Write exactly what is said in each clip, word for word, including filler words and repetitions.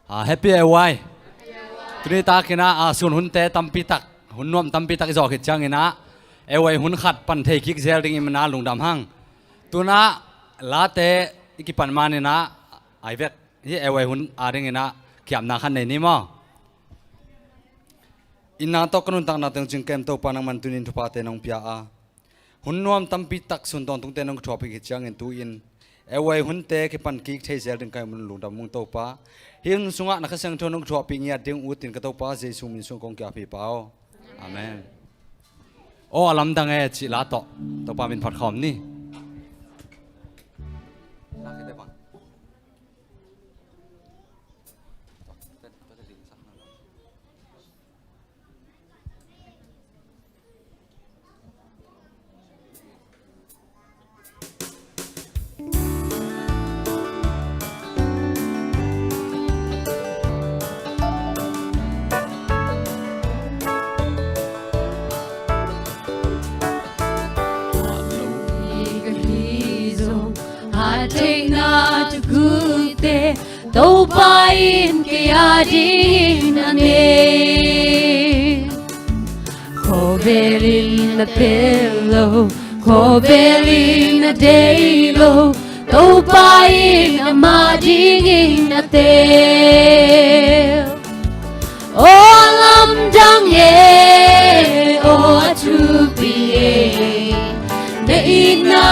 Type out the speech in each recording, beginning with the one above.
Ah, happy A Y. Tuni takin ah, ah, sun hunte tampi tak, hun nuam tampi tak i zawh khit ciangin ah, A Y hun khat pan thei kik zel ding i hihna lungdam hang. Tu-in ah late i kipan manin ah, ai vek hi, A Y hun a dingin ah kiamna khat nei ni maw? Itna tawh ka nuntakna teng cingkem Topa, nangman tuni-in thuphate nong pia a, hun nuam tampi tak sun tawntungte nong kithuahpih khit ciangin tu-in A Y hunte kipan kik thei zel ding ka hih manin lungdam ung Topa. Hih hun sungah na Kha Siangtho nong kithuahpih ngiat ding ut in ka Topa Jesu min sung kong ki-ap hi Pa aw. Amen. Aw a lamdang e cih la tawh Topa min phat khawm ni. Hattheihna thugukte Topa in kei a dingin a nei. Khawvel in a tel lo, khawvel in a deih lo, Topa in amah dingin a tel. Aw lamdang e, aw a thupi e, na itna,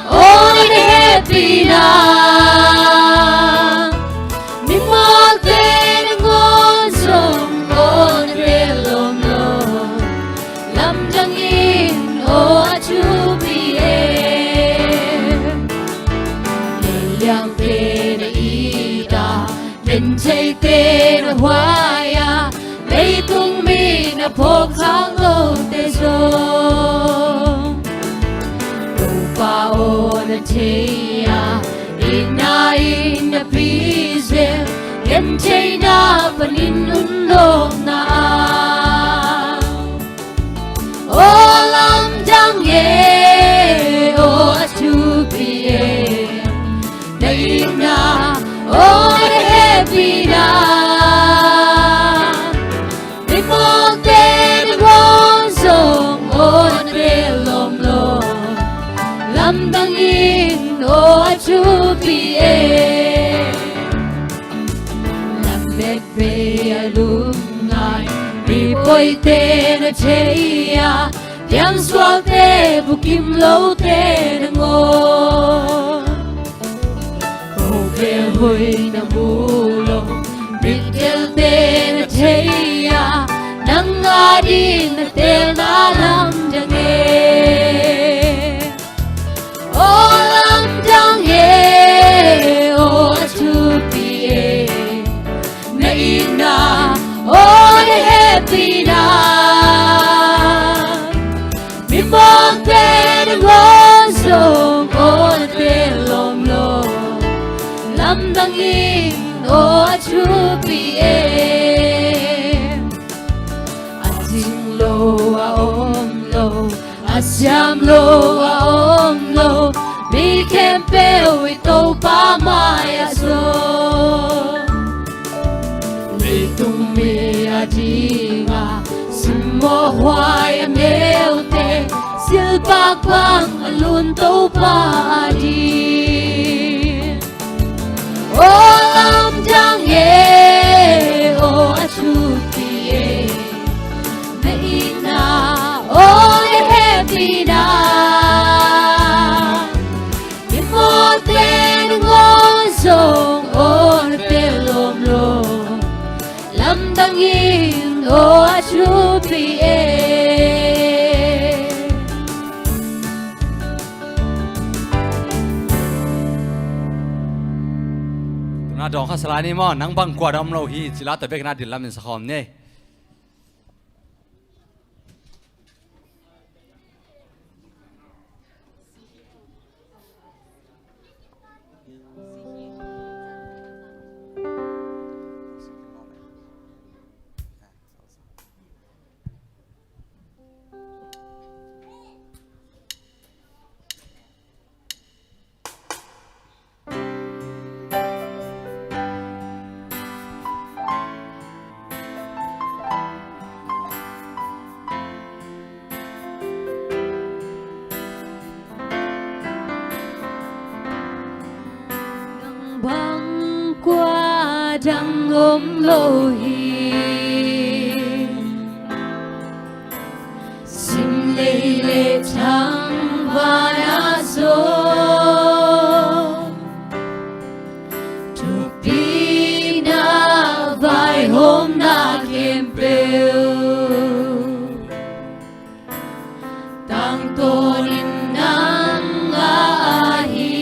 aw na hehpihna. Mimawlte nangawn zong aw na tel lawm lo, lamdang in aw a thupi e. Leiliangte na it a, gentheite na huai a, leitung mi na phawk khak lote zong Topa aw na thei a, itna in na pia zel, gentheihna panin nunawkna a. Aw lamdang e, aw a thupi e, na itna, aw na hehpihna. Mimawlte nangawn zong aw na tel lawm lo, lamdang in aw a thupi e. Lamet vei a lungngai mipawite na thei a, thiangsuakte bukim lote nangawn. Khawvel hoih na mu lo mittelte na thei a, nang a ding na telna lamdang e. Aw lamdang e, aw a thupi e, na itna, aw na hehpihna. Mimawlte nangawn zong aw na tel lawm lo, lamdang in aw a thupi e. A cing lo a om lo, a siam lo a om lo, mi khempeuh i Topa mai-ah zong. Leitung mi a ding a simmawh huai a neute, silpak bang a lun Topa a ding. Aw lamdang e, aw a thupi e, na itna, aw na hehpihna. Mimawte nangawn zong aw na tel lawm lo, lamdang in aw a thupi e. Tuna dawng kha salai ni maw, nang bang kua dawm lo hi, cih la tawh bekin a dil lamin sakhawm ni. dang om lo hi. Sim lei le thangvana zong, thupina vaihawmna khempeuh tangtawnin nang ahi.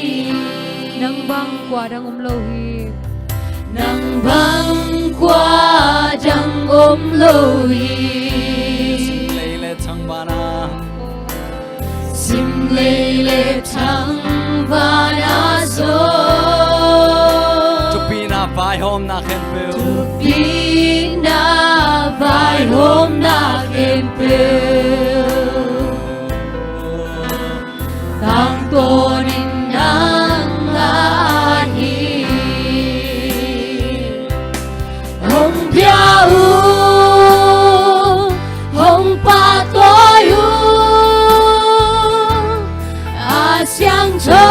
Nang bang kua dang om lo hi. Nang bang kua dang om lo hi. Sim lei le thangvana, sim lei le thangvana zong, thupina vaihawmna khempeuh, thupina vaihawmna khempeuh tangtawnin nang ahi. Hong bia un, hong pahtawi un, a siangtho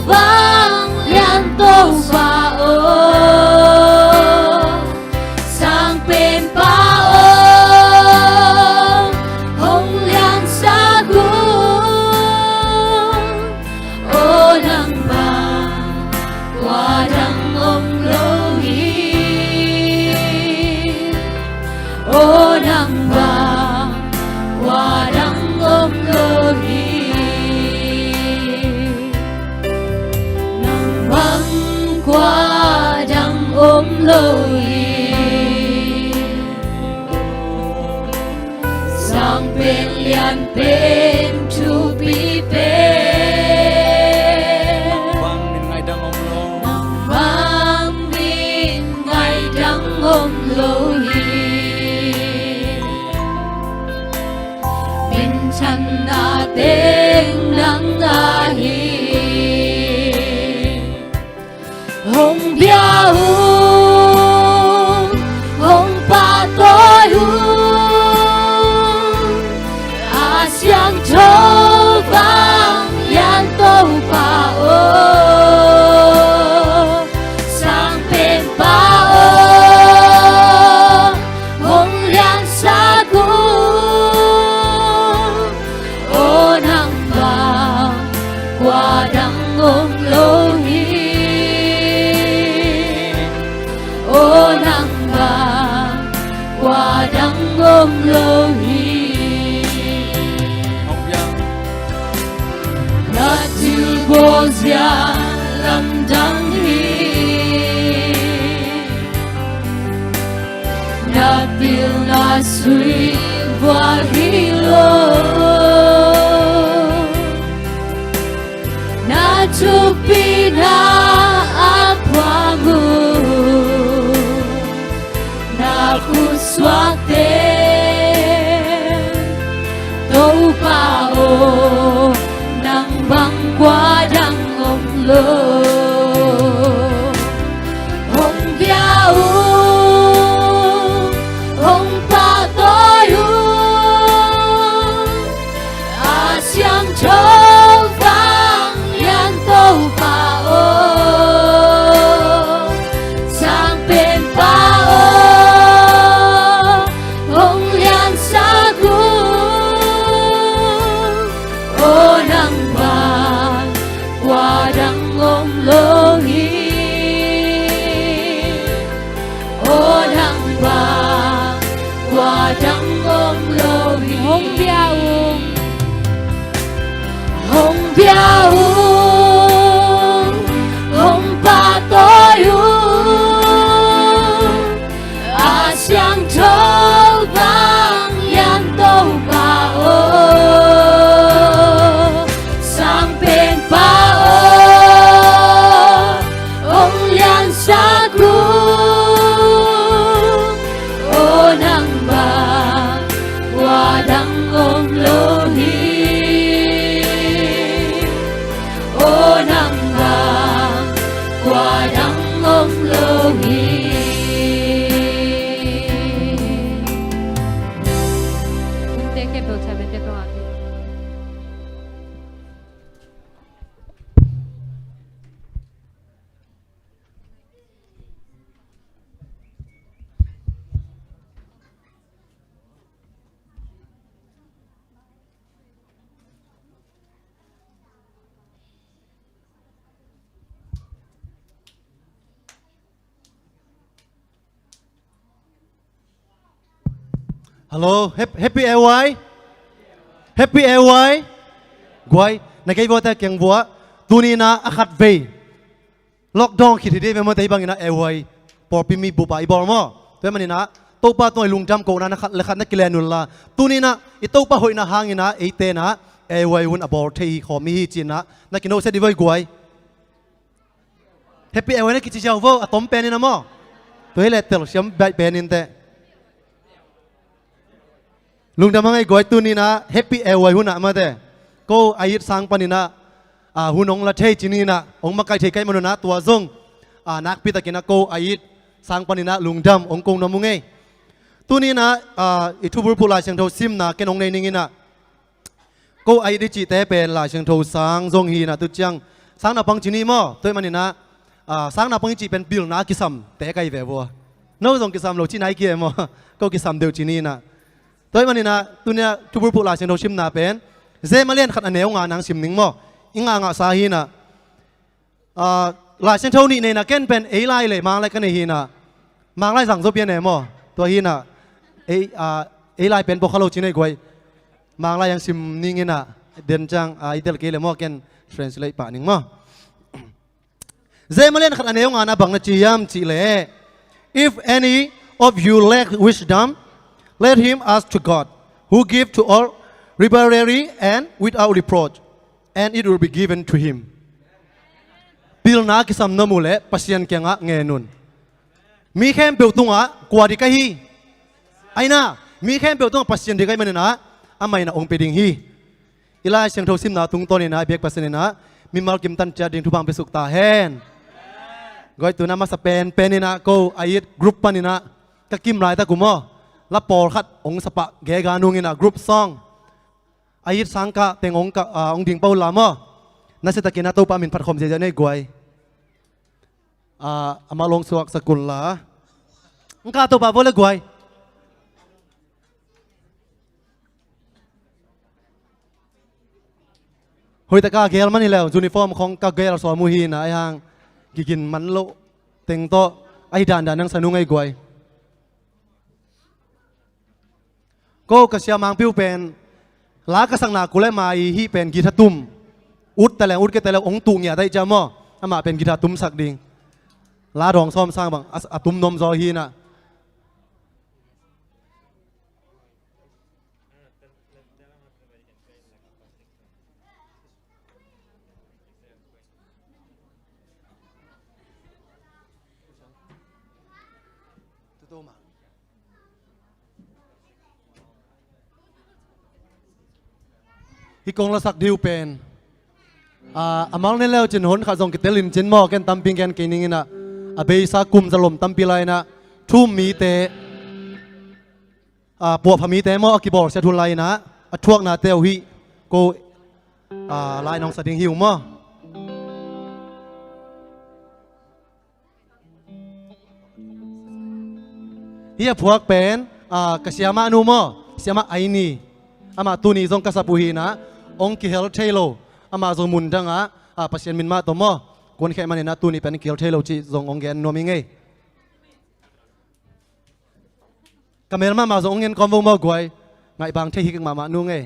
vanglian Topa aw, sangpenpa aw, hong liansak un. Aw nang bang kua dang om lo hi. Aw nang bang kua dang om lo hi. Nang bang kua dang om lo hi. Sang pen lian pen thupi pen. Nang bang min ngai dang om lo. Nang bang min ngai dang om lo hi. Minthanna teng nang ahi. Hong bia un, hong pahtawi un, a siangtho vanglian Topa aw, sangpenpa aw, hong liansak un. Aw nang bang kua dang om lo hi. Aw nang bang kua dang om lo hi. Na thilbawl zia lamdang hi. Na pilna sui vua hi lo. Na thupina a phuang uh, na khutsuakte Topa aw, nang bang kua dang om lo. Hong bia un, hong pahtawi un, a siangtho vanglian Topa aw, sangpenpa aw, hong liansak un. Aw Hello, hap-, happy A Y. Happy A Y. Guai, na kei vua ta keng vua. Tuni in ah a khat vei lockdown khit hi dih ve maw, tei bangin ah A Y pawlpi mi bup ah i bawl maw. Tua ahih manin ah Topa tungah i lungdam kohna na khat le khat na kilen un la. Tuni in ah i Topa hoihna hangin ah eite in ah A Y hun a bawl thei hi khawm i hi ci-in ah na kinohsia dih voi guai. Happy A Y na kici ziau vo, a tom pen in ah maw. Tua hi leh telsiam baih pen in teh. Lungdam hang ei guai, tuni in ah happy A Y hun ah mate. Ko a it sang panin ah, ah, hun hong la thei ci ni in ah, hong makaih thei ka hih man un ah tua zong, ah, nakpi takin ah ko a it sang panin ah lungdam hong ko nuam ung ei. Tuni in ah, ah, i thubulphuh Lai Siangtho simna ken hong nei ning in ah, ko a it i cihte pen Lai Siangtho sang zong hi in ah, tu ciang sang naupang ci ni maw. Tua ahih manin ah, ah, sang naupang i cih pen pilna kisamte ka hi ve vua. No zong kisam lo ci nai kei maw. Ko kisam deuh ci ni in ah. Tua ahih manin ah tuni in ah thubulphuh Lai Siangtho simna pen Jeremiah lian khat a neu nga nang sim ning maw. I ngah ngahsa hi in ah, ah, Lai Siangtho nih nei in ah ken pen ei lai le Mang lai ka nei hi in ah, Mang lai zang zo pian e maw. Tua hi in ah ei, ah, ei lai pen pawlkhat lo ci nei guai. Mang lai hong sim ning in ah, den ciang, ah, i tel kei leh maw ken translate pah ning maw. Jeremiah lian khat a neu nga na bang na ci hiam cih leh, "If any of you lack wisdom, let him ask to God, who give to all liberally and without reproach, and it will be given to him." Pilna kisam nuam uh leh Pasian kiangah ngen un. Mi khempeuh tungah kua ding ka hi? Ahi in ah, mi khempeuh tungah Pasian ding ka hih manin ah, amah in ah hong pia ding hi. I Lai Siangtho simna tungtawn in ah, i biak Pasian in ah mimal kim tan ciat ding thupha hong pia suk ta hen. Guai, tu in ah masa penpen in ah ko a it group panin ah ka kim laitak uh maw, la pawlkhat hong sapah gega nung in ah group song. A it sang kah teng hong kah, ah, hong ding pah un la maw. Nasia takin ah Topa min phat khawm ziahziah nei guai. Ah, amau lawng suaksak un la. Hong kah Topa vua le guai. Hoih tak a gel man hi leh, uniform khawng ka gel sawm uh hi in ah, ahi hang kigin man loh teng tawh ahi dandan hong sa nung ei guai. Ko ka sia Mangpiu pen la ka sakna kul e, mai hih pen guitar tum. Ut ta leng, ut kei ta leng hong tuh ngiat ahih ciang maw, amah pen guitar tumsak ding. La dawng sawm sang bang a, a tum nuam zaw hi in ah. Hih kong lasak ding uh pen, ah, a mal ne leu cin hon khat zong kitel in cin maw, ken tampi gen kei ning in ah, a beisa kum zalom tampi lai in ah, thu-um mite, ah, puahpha mite maw, a kibawlsiat hun lai in ah, a thuaknate uh hih ko, ah, lai nong sa ding hi uh maw. Hih a phuak pen, ah, ka siamah nu maw, siamah Aini. Amah tuni zong ka sap uh hi in ah, hong kihel thei lo. Amah zong mun dang ah, ah, Pasian min mah tawh maw, kuankhiat manin ah tuni pen kihel thei lo cih zong hong gen nuam ing ei. Ka mel mahmah zong hong en kawm vo maw guai. Ngaih bang thei hikik mahmah nu ing ei.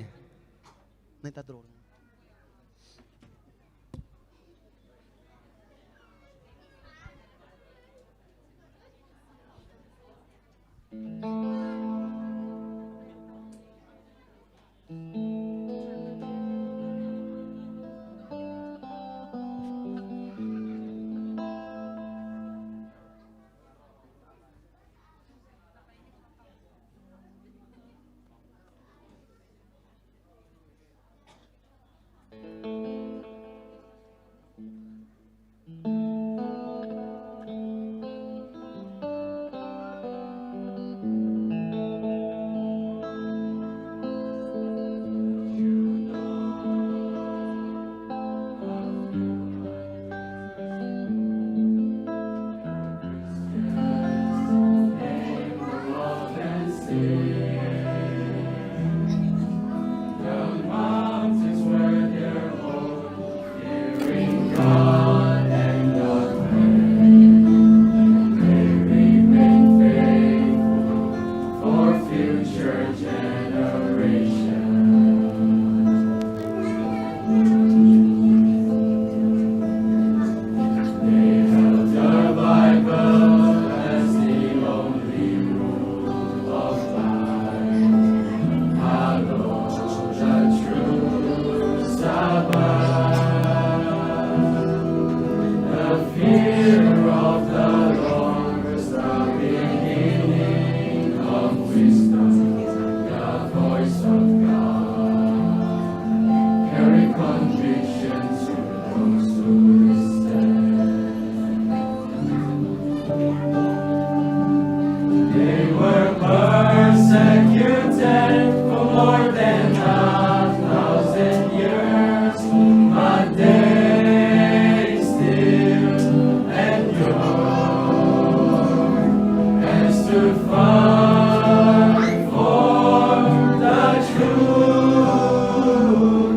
Fight for the truth.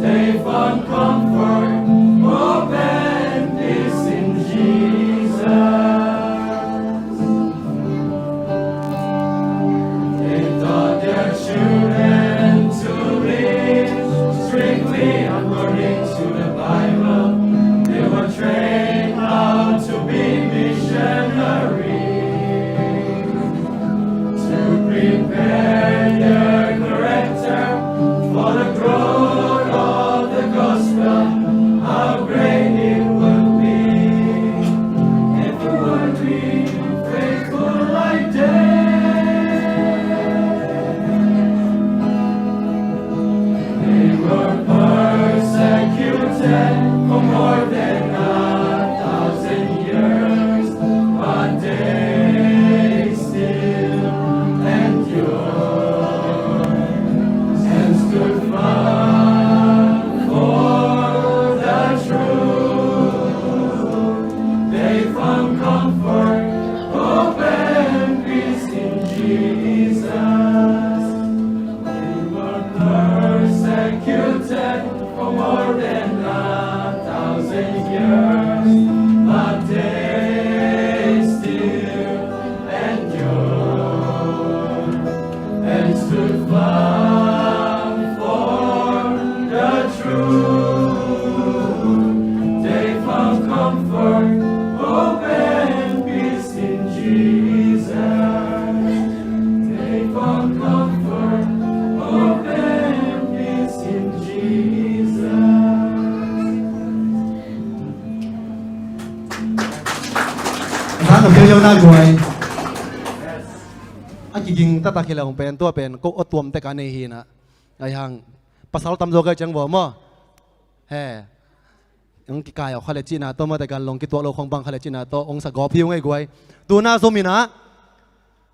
They found comfort, hope, and peace in Jesus. They taught their children to live strictly according to the Bible. They were trained how to be missionaries, to prepare their character for the growth of the gospel. How great it would be if we would be faithful like Daniel. They were persecuted for more than a thousand years, but they still endured and stood firm for the truth. They found comfort, hope, and peace in Jesus. We were persecuted for more than a thousand years, but they still endured and stood firm for the truth. They found comfort, hope, and peace in Jesus. They found comfort, hope, and peace in Jesus. Hang a pia na guai. A kiging taktak hi lo pen, tua pen ko a tuam tek a nei hi na. Ai hang pasal tamzaw kai ciang vua maw? He. Hong kikai aw kha le cihna tawh, mate kan long kituak lo khong bang kha le cihna tawh hong sa gawp hi ung ei guai. Tuna zom inah,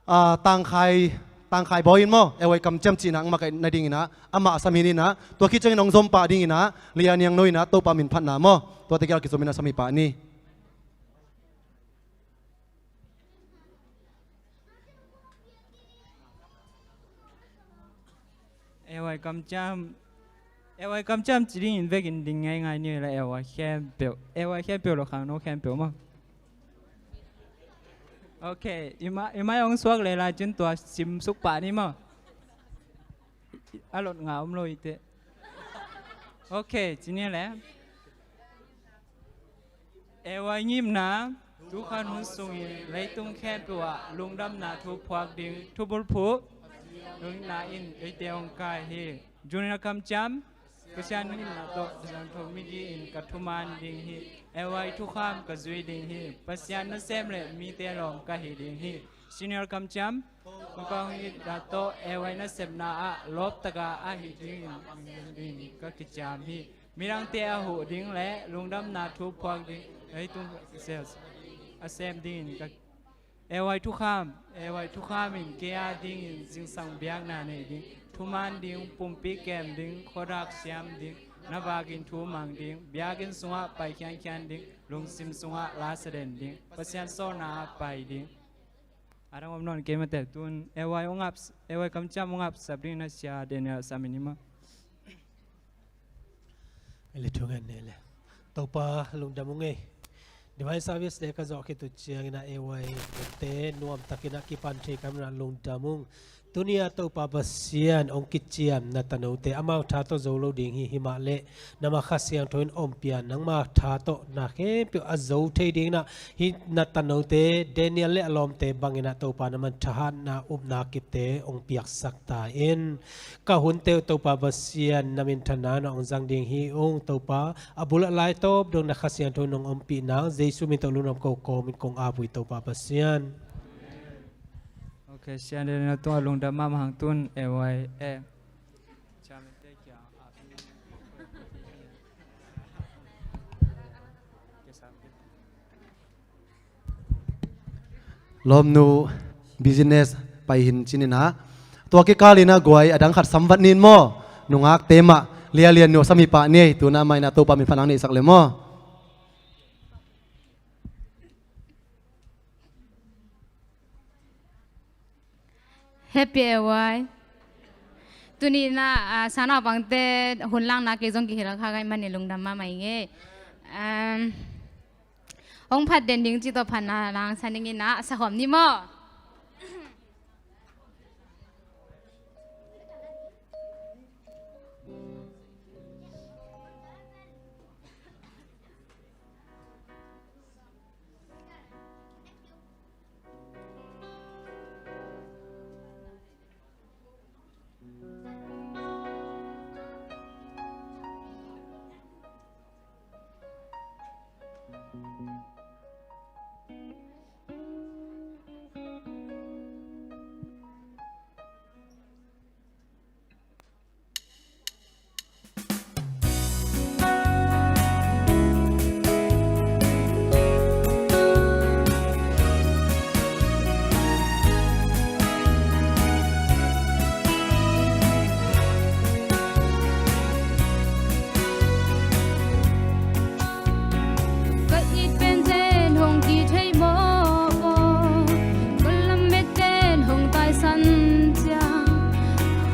ah, tangkhai, tangkhai bawi in maw, A Y Kamciam cihna hong makaih nading inah, amah a sam hi inah, tua khit ciangin hong zom pah ding inah, Lia Niang No inah Topa min phatna maw, tua tegel kizom inah sam hi pah ni. A Y Kamciam, A Y Kamciam ci dingin vekin ding ngaingai ni la, A Y khempeuh, A Y khempeuh lo khang no khempeuh maw. Ok, i mai, i mai hong suak le lai cin tua sim suk pah ni maw. A lot nga om lo i te. Ok, ci ni le. A Y ngimna, tukhan hun sungin leitung khempeuh ah lungdamna thu phuak ding thubulphuh lungna in eite hong kai hi. Junior Kamciam, Pasian ngimna tawh Siangtho migi in ka thuman ding hi. A Y thukham ka zui ding hi. Pasian nasem le mite lawm ka hi ding hi. Senior Kamciam, Topa ngimna tawh A Y nasepna ah lawptaka a hi dingin ka kiciam hi. Midangte a huh ding le lungdamna thu phuak ding leitung a sem dingin ka, A Y thukham, A Y thukham in kei a dingin zingsang biakna nei ding, thuman ding, pumpi kem ding, khuadak siam ding, na vakin thu mang ding, biakinn sungah pai khiankhian ding, lungsim sungah la sa den ding, Pasian sawlna ah pai ding. A dang om nawn kei mate, tun A Y hong ap, A Y Kamciam hong ap sap ding na Sia Daniel sam in hi maw. Ele thungen ne le. Topa lungdam ung ei. Divine Service Day ka zawh khit uh ciangin ah A Y te nuamtakin ah kipan thei ka hih manin ah lungdam ung. Tuni-ah Topa Pasian hong kiciam na tanote amau tha tawh zo lo ding hi, himah leh nangma Kha Siangtho in ompih a, nangma tha tawh na khempeuh a zo thei dingin ah hih na tanote Daniel le a lawmte bangin ah Topa nangman thahatna upna kipte hong piaksak ta in. Ka hunte uh Topa Pasian na minthanna in hong zang ding hi ung. Topa, a bul a lai tawp dong na Kha Siangtho in hong ompih nang Jesu min tawh lungdam ko kawmin kong ap uh hi Topa Pasian. Ok, Sian le na tungah lungdam mahmah hang, tun A Y e. Lawmnu business pai hin cin inah, tua kikal inah guai a dang khat samvat nin maw, nungakte mah, Lia Lian Nu sam hi pah ni ei, tuna mah inah Topa min phatna hong neihsak le maw. Happy e wai. Tuni na, ah, sana bangte hun langna kei zong kihilh kha gai mani lungdam mahmah ing e. Um, hong phat den ding ci tawh phatna lang sa ning ina, sa hawm ni maw? Ka it pen ten hong kithei mawk aw, ka lamet ten hong taisan ciang,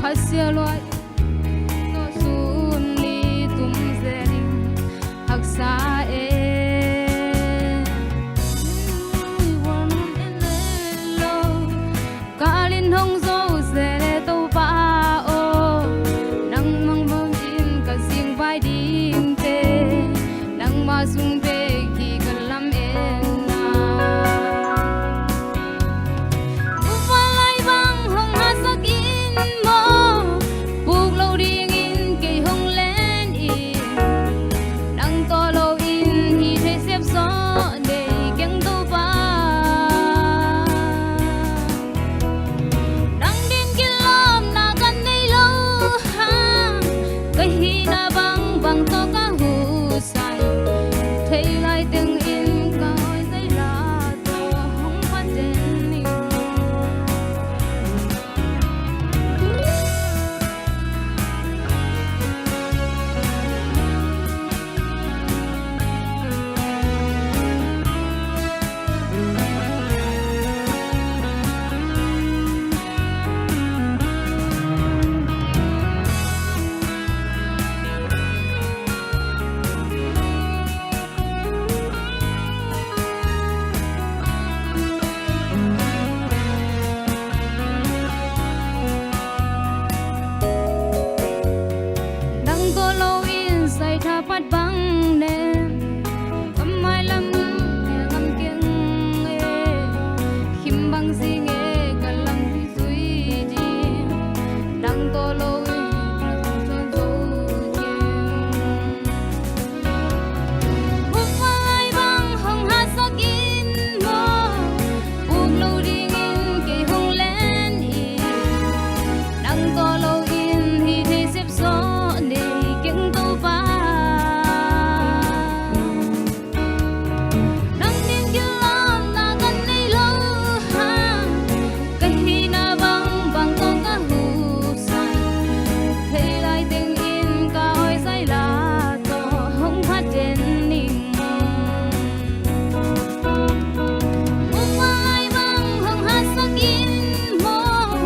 khasia lua in tawh sun li tum zel in haksa e. Ui, wan en le lo. Kal in hong zo zel e Topa aw, nangmah bangin ka zingvai dingte, nangmah sung bek hi ka lametna. Upa lai bang hong hasak in maw, puk lo dingin kei hong len in, nang tawh loin hi thei sep sawh nei keng Topa. Nang din kilawmna ka nei lo hang, ka hihna bangbang tawh ka husan, thei lai tengin ka awi zaila tawh hong phaten ning. Nang tawh loin saitha pat bang nem, ka mailam ngam keng e, khim bang zing e, ka lampi zui ding, nang tawh loin ka zong zo keng. Upa lai bang hong hasak in maw, puk lo dingin kei hong len in, nang tawh loin hi thei sep sawh nei keng Topa. Nang din kilawmna ka nei lo hang, ka hihna bangbang tawh ka husan, thei lai tengin ka awi zaila tawh hong phaten ning. Upa lai bang hong hasak in maw,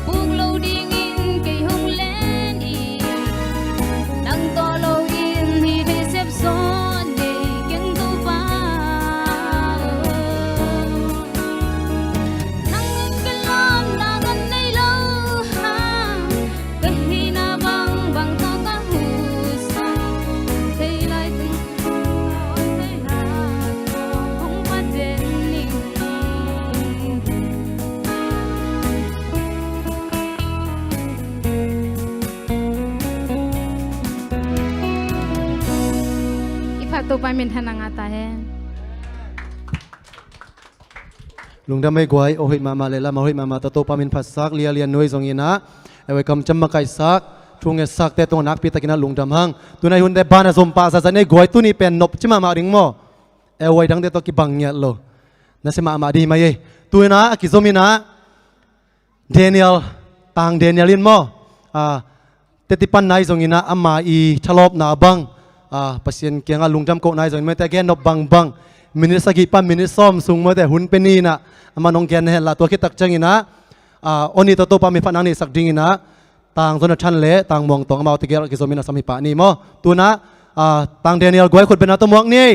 puk lo dingin kei hong len in, nang tawh loin hi thei sep sawh nei keng Topa. Nang in kilawmna ka nei lo hang, ka hihna bangbang tawh ka husan, thei lai teng hong phaten ning. I phat Topa minthanna ngah ta hen. Lungdam ei guai, aw hoih mahmah le lam aw hoih mahmah tawh Topa min phatsak, Lia Lian Nuai zong inah, ei guai kamciam makaihsak, thu ngetsakte tungah nakpi takinah lungdam hang. Tunai hunte ban a zom pah zazan ei guai, tuni pen nop ci mahmah ding maw. Ei guai dangte tawh kibang ngiat lo. Na sia mahmah ding hi mai ei. Tunah a kizom inah, Daniel, Tang Daniel in maw, a, teti pan nai zong inah ama i thalawpna bang, a, Pasian kiangah lungdam koh nai zong in maw, te gen nop bangbang, minit sagih pan minit sawm sung maw, te hun pe ni inah, ama nong gen na hen la, tua khit tak ciang inah, ah, Oni tawh Topa min phat nang neihsak dingin ah, Tang Jonathan le Tang Muang Tawng amau tegel kizomin a sam hi pah ni maw. Tu-in ah, ah, Tang Daniel guai khut beng a tawh muak ni.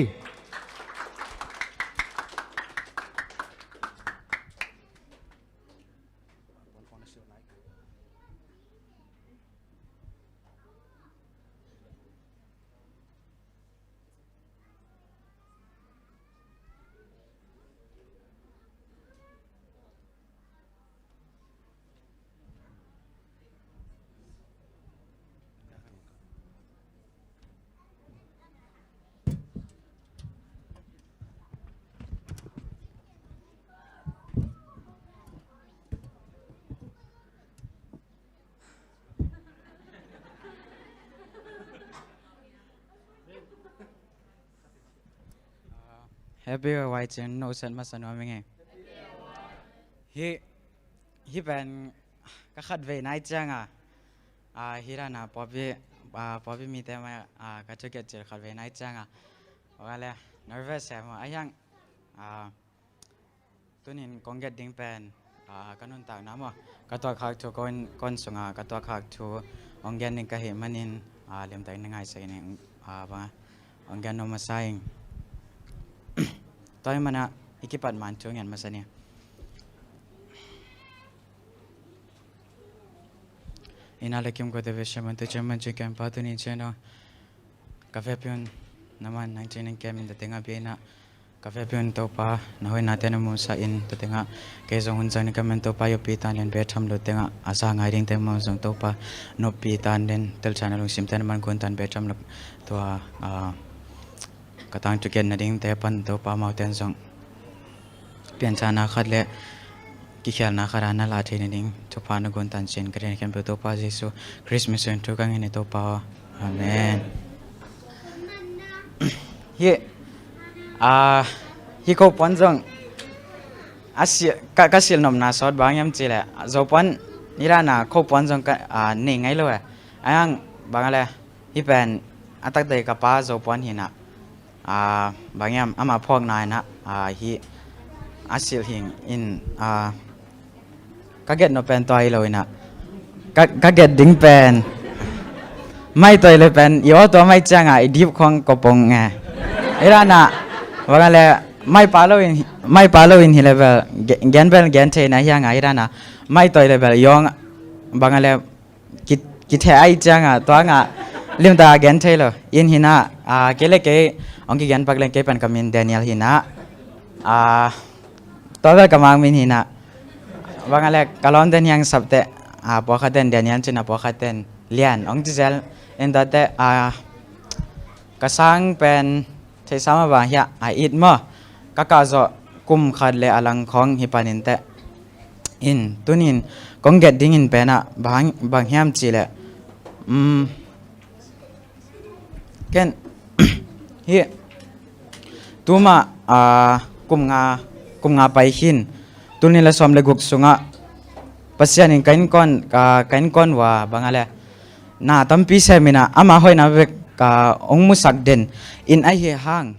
Happy Wai Chin no set masa nuam ing e. Hi, hi pen ka khatvei nai cianga, ah, hi dan a pawlpi, ah, pawlpi mite mai, ah, ka thugen cil khatvei nai cianga. Wa le, nervous em, ah, hiang, ah, Tunin kong gen ding pen, ah, ka nuntakna maw, ka tuahkhak thu kon, kon sunga ka tuahkhak thu hong gen ding ka hih manin, ah, limtakin na ngaisak in, ah, bang, hong gen nuam masa ing. Tua ahih manin i kipat man thu ngen masa ni. Inn a le kim ko te ve shaman tu chairman chu kem pa tunin chen dong. Ka vekpi un na man nang cih nang kem in ta tengah bia in ah, ka vekpi un Topa na hoihnate na musak in ta tengah, kei zong hun zang ni ka man Topa i oppi tan lian bia tham lo tengah, a za ngai dingte mah zong Topa na oppi tan lian telchan a lungsimte na man gun tan bia tham lo. Tua, ah, ka tangthu gen nadingte pan Topa amau ten zong pianthakna khat le kikhelna khat a na lah thei nading thupha na gun tan cih ka deih khempeuh Topa Jesu Khrist min suang thu ka ngen hi Topa aw. Amen. Hi, ah, hi ko puan zong a si, ka, ka silh nopna sawt bang hiam cih leh Zo puan hi dan a ko puan zong ka, ah, nei ngei lo e. A hiang bang a le hi pen a taktak ka pa Zo puan hi in ah, ah, bang hiam ama phawkna in ah, ah, hi a silh hing in, ah, ka gen nop pen tua hi lo in ah, ka, ka gen ding pen mai toi le pen i aw tua mai cianga i dip khong ko pong nge. Hi dan a bang a le mai pa lo in, mai pa lo in hi le bel ge-, gen bel gen thei na hiang a hi dan a mai toi le bel i aw bang a le ki, kitheh ahih cianga tua nga limtak a gen thei lo. In hi in ah, ah, kei le kei hong kigen pak leng kei pen ka min Daniel hi in ah, ah, tua bel ka mang min hi in ah. Bang a le ka lawmte in hiang sapte, ah, pawlkhat ten Daniel ci in ah pawlkhat ten Lian hong ci zel in tuate, ah, ka sang pen theihsa mah bang hiah a it maw, ka kah zawh kum khat le a lang khawng hi panin teh. In tunin kong gen dingin pen ah bang, bang hiam cih leh, um, ken hi tuma, ah, kum nga, kum nga pai khin, tul nih le sawm le guk sungah Pasian in ka innkuan, ka, ka innkuan uh a bang a le na tampi sem in ah ama hoihna bek ka hong musak den in ahi hang,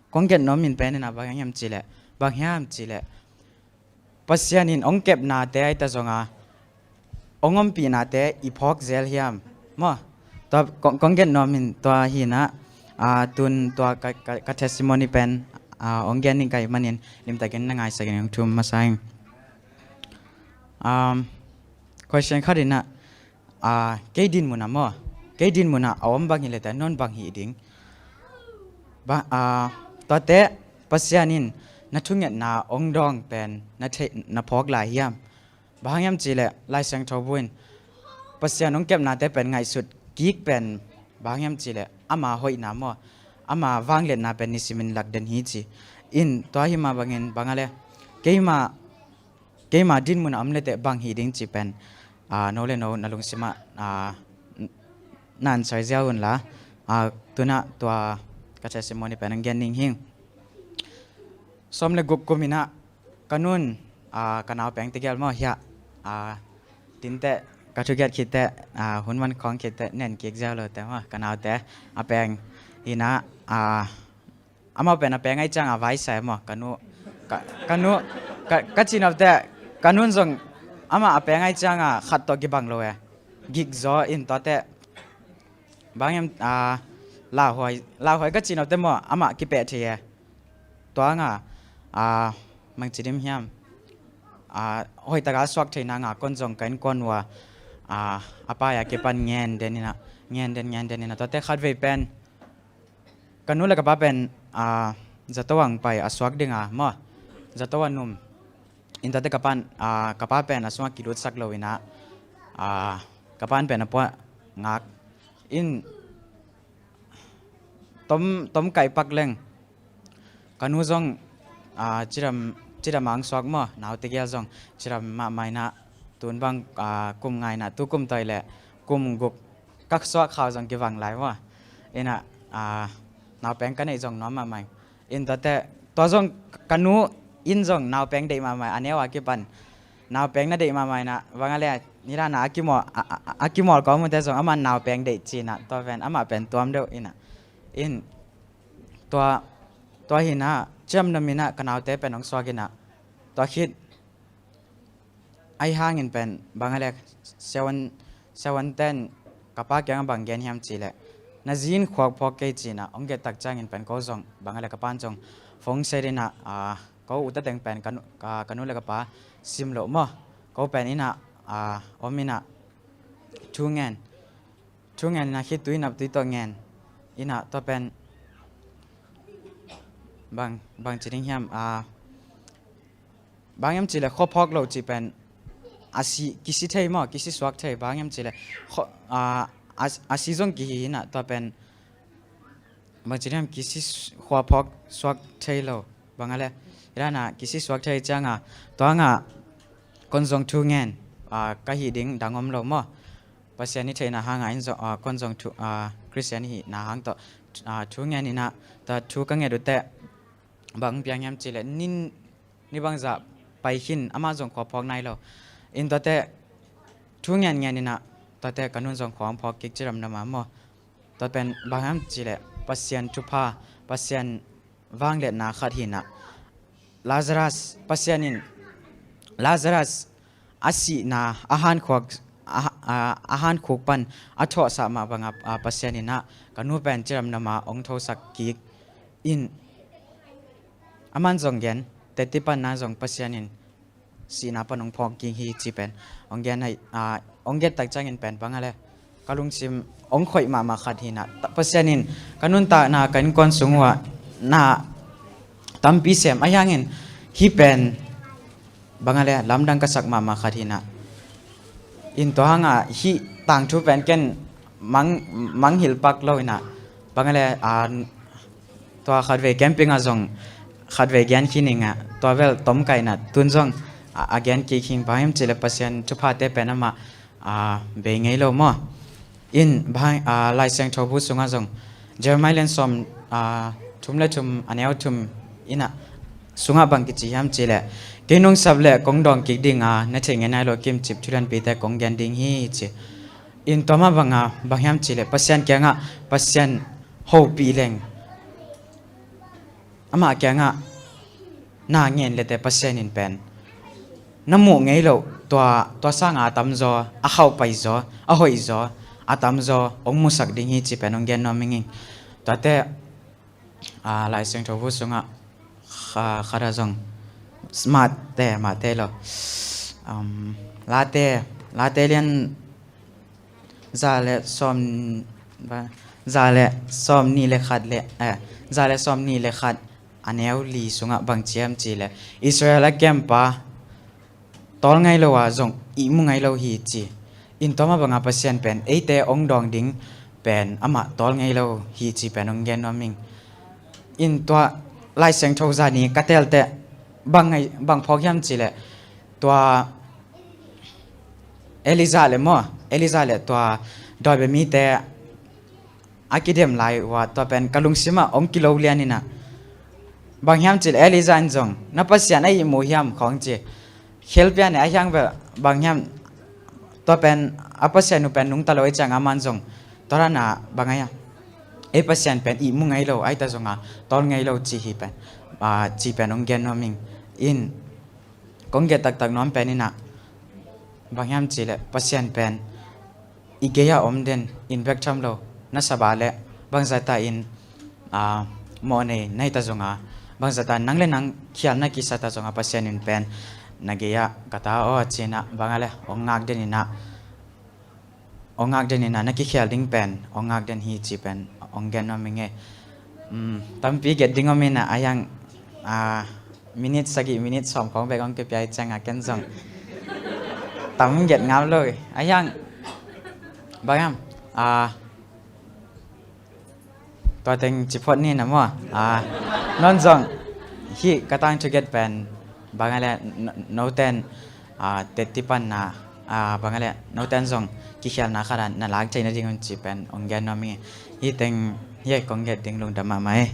kong gen nuam in pen in ah bang hiam cih leh, bang hiam cih leh Pasian in hong kepnate ahi ta zong a hong ompihnate i phawk zel hiam maw? Tua kong, kong gen nuam in tua hi in ah, ah, tun tua ka, ka, ka testimony pen, ah, hong gen ding ka hih manin limtakin na ngaisak in hong thum masa ing. Um, question khat in ah, ah, kei din mun ah maw, kei din mun ah a om bang hi le teh non bang hih ding. Ba, ah, tuate Pasian in na thungetna hong dawng pen na theih, na phawk lai hiam? Bang hang hiam cih leh Lai Siangtho bu in Pasian hong kepnate pen ngaihsut kik pen bang hang hiam cih leh ama hoihna maw, ama vangliatna pen nisimin lak den hi ci. In tua hi mah bangin bang a le keima, keima din mun a om le teh bang hi ding cih pen, ah, no le no na lungsim ah, ah, n-, na answer ziau un la, ah, tun ah tua ka testimony pen hong gen ning hing. Sawm le guk kum in ah ka nun, ah, ka nau peng tegel maw hiah, ah, tinteh ka thugen khit teh, ah, hun man khawng khit teh nen kik ziau lo teh maw ka naute a peng in ah, ah, amau pen a peng ahih cianga vai sa maw ka nu, ka, ka nu, ka, ka cih nop teh ka nun zong Amah a peng ai cianga khat tawh kibang lo e. Gik zaw in tuate. Bang em, ah, lauhuai, lauhuai ka cih note maw, amah kipeh thei e. Tuanga, ah, mang cidim hiam. Ah, hoih taka suak theina nga kon zong ka innkuan ua, ah, a pai a kipan ngen den ina, ngen den, ngen den ina. Tuate khat vei pen, ka nu le ka pa pen, ah, zato ang pai a suak dinga maw, zato a num. In tuate ka pan, ah, ka pa pen a sungah kilutsak lo ina, ah, ka pan pen a puah ngak. In tom, tom kai pak leng. Ka nu zong, ah, cidam, cidam ang suak maw, nau tegel zong cidam mahmah ina, tun bang, ah, kum nga ina, tu kum toi le kum guk ka suak khau zong kibang lai maw. Ina, ah, nau peng ka neih zong nuam mahmah. In tuate, tua zong ka nu in zong nau peng deih mahmah, a neu a kipan. Nau peng na deih mahmah ina, bang a le, nidana a kimawl, a, a, a kimawl ka om ute zong, amah nau peng deih cina, tua pen, amah pen tuam deuh ina. In, tua, tua hina, ciam na mina, ka naute pen hong suak ina. Tua khit, ai hangin pen, bang a le, seven, seven ten, ka pa kiang bang gen hiam ci le. Na zin khuak phawk kei cina, hong get tak ciangin pen ko zong, bang a le ka pan zong, phone set ina, ah, ko uta teng pen, ka nu, ka, ka nu le ka pa, sim lo maw. Ko pen ina, ah, om ina, thu ngen. Thu ngen ina khit tui nap tui tawh ngen. Ina tua pen, bang, bang ci ding hiam, ah, bang em ci le khuaphawk lo ci pen, a si, kisi thei maw, kisi suak thei, bang em ci le, khua, ah, a, a si zong kihi ina, tua pen, bang ci ding hiam, kisi khuaphawk suak thei lo, bang a le, ina na, kisi suak thei cianga, tuanga, kon zong thu ngen, ah, ka hi ding dang om lo maw. Pasian i theihna hanga in zong, ah, kon zong thu, ah, Christian i hihna hang tawh, ah, thu ngen ina, tua thu ka nget ute, bang piang hiam ci le, nin, ni bangzah pai khin, amah zong khua phawk nai lo. In tuate, thu ngen ngen ina, tuate ka nun zong khua phawk kik cidam na ma maw. Tua pen, bang hiam ci le, Pasian thupha, Pasian vangliatna khat hina. Lazarus, Pasian in Lazarus a sihna, a hankhuak, a, a, a hankhuk pan a thawhsah mah banga, a, Pasian ina ka nu pen cidam na ma hong thosak kik in, aman zong gen, teti panna zong Pasian in sihna pan hong phawk kik hi ci pen hong gen hai, a, hong gen tak ciangin pen bang a le ka lungsim hong khoih mahmah khat hina. Pasian in ka nuntakna ka innkuan sung uh ah na tampi sem a hiangin hi pen bang a le lamdang ka sak mahmah khat hina. In tua hanga hih tangthu pen ken mang, mang hilh pak lo ina. Bang a le, a, tua khatvei camping ah zong khatvei gen khin inga, tua vel tom kaina tun zong a, a gen kik hing, bang hiam ci le Pasian thuphate pen amah, a, bei ngei lo maw. In bang, a, Lai Siangtho bu sungah zong Jeremiah lian sawm, a, thum le thum, a neu thum ina sungah bang kici hiam ci le, kei nungsap le kong dawng kik dinga, na thei ngei nai lo kimcip thulianpite kong gen ding hi ci. In tua mah banga, bang hiam ci le, Pasian kiangah, Pasian hopih leng. Amah kiangah, na ngen lete Pasian in pen. Na muh ngei lo, tua, tua sanga a tamzaw, a khauh pai zaw, a hoih zaw, a tamzaw, hong musak ding hi ci pen hong gen nuam ing ing. Tuate, a, Lai Siangtho bu sungah, kha, kha da zong, smart te, mah te lo. Um, late, late lian za le sawm, ba, za le sawm nih le khat le, eh, za le sawm nih le khat a neu li sungah bang ci hiam ci le, Israel a kempa tawl ngei lo a zong ihmu ngei lo hi ci. In tua mah banga Pasian pen eite hong dawng ding pen amah tawl ngei lo hi ci pen hong gen nuam ing. In tua Lai Siangtho zani ka telte bang ngei, bang phawk hiam ci le, tua Elijah le maw, Elijah le tua dawi bia mite a kidem lai uh ah, tua pen ka lungsim ah hong kilo lian ina. Bang hiam ci le Elijah in zong, na Pasian a ihmu hiam khawng ci. Khelpian e a hiang bel, bang hiam, tua pen a Pasian uh pen nungta lo i ciang aman zong, tua rana bang a hiam. Ei Pasian pen ihmu ngei lo, aita zonga tawl ngei lo ci hi pen, a, ci pen hong gen nuam ing. In, kong gen taktak nuam pen ina. Bang hiam cih leh Pasian pen i gei-ah om den in bek tham lo, na sap a leh bangzah ta in, aa, mawhnei na hi ta zong a, bangzah ta nang le nang khial na kisa ta zong a, Pasian in pen na gei-ah ka ta aw ci-in ah, bang a leh hong ngak den in ah, hong ngak den in ah, na kikhial ding pen hong ngak den hi cih pen hong gen nuam ing e. Um, tampi gen ding om in ah, a hiang, ah, minute sagih, minute sawm khawng bek hong kipia hi ciang a, ken zong tam gen ngam lo hi. A hiang, bang hiam, ah, tua teng ci phot ni na maw. Ah, non zong hih ka tangthu gen pen bang a leh no-, noten, ah, tetti panna, ah, bang a leh noten zong kikhialna khat ah na lak thei nading un cih pen hong gen nuam ing e. Hih teng hi e, kong gen ding, lungdam mahmah e.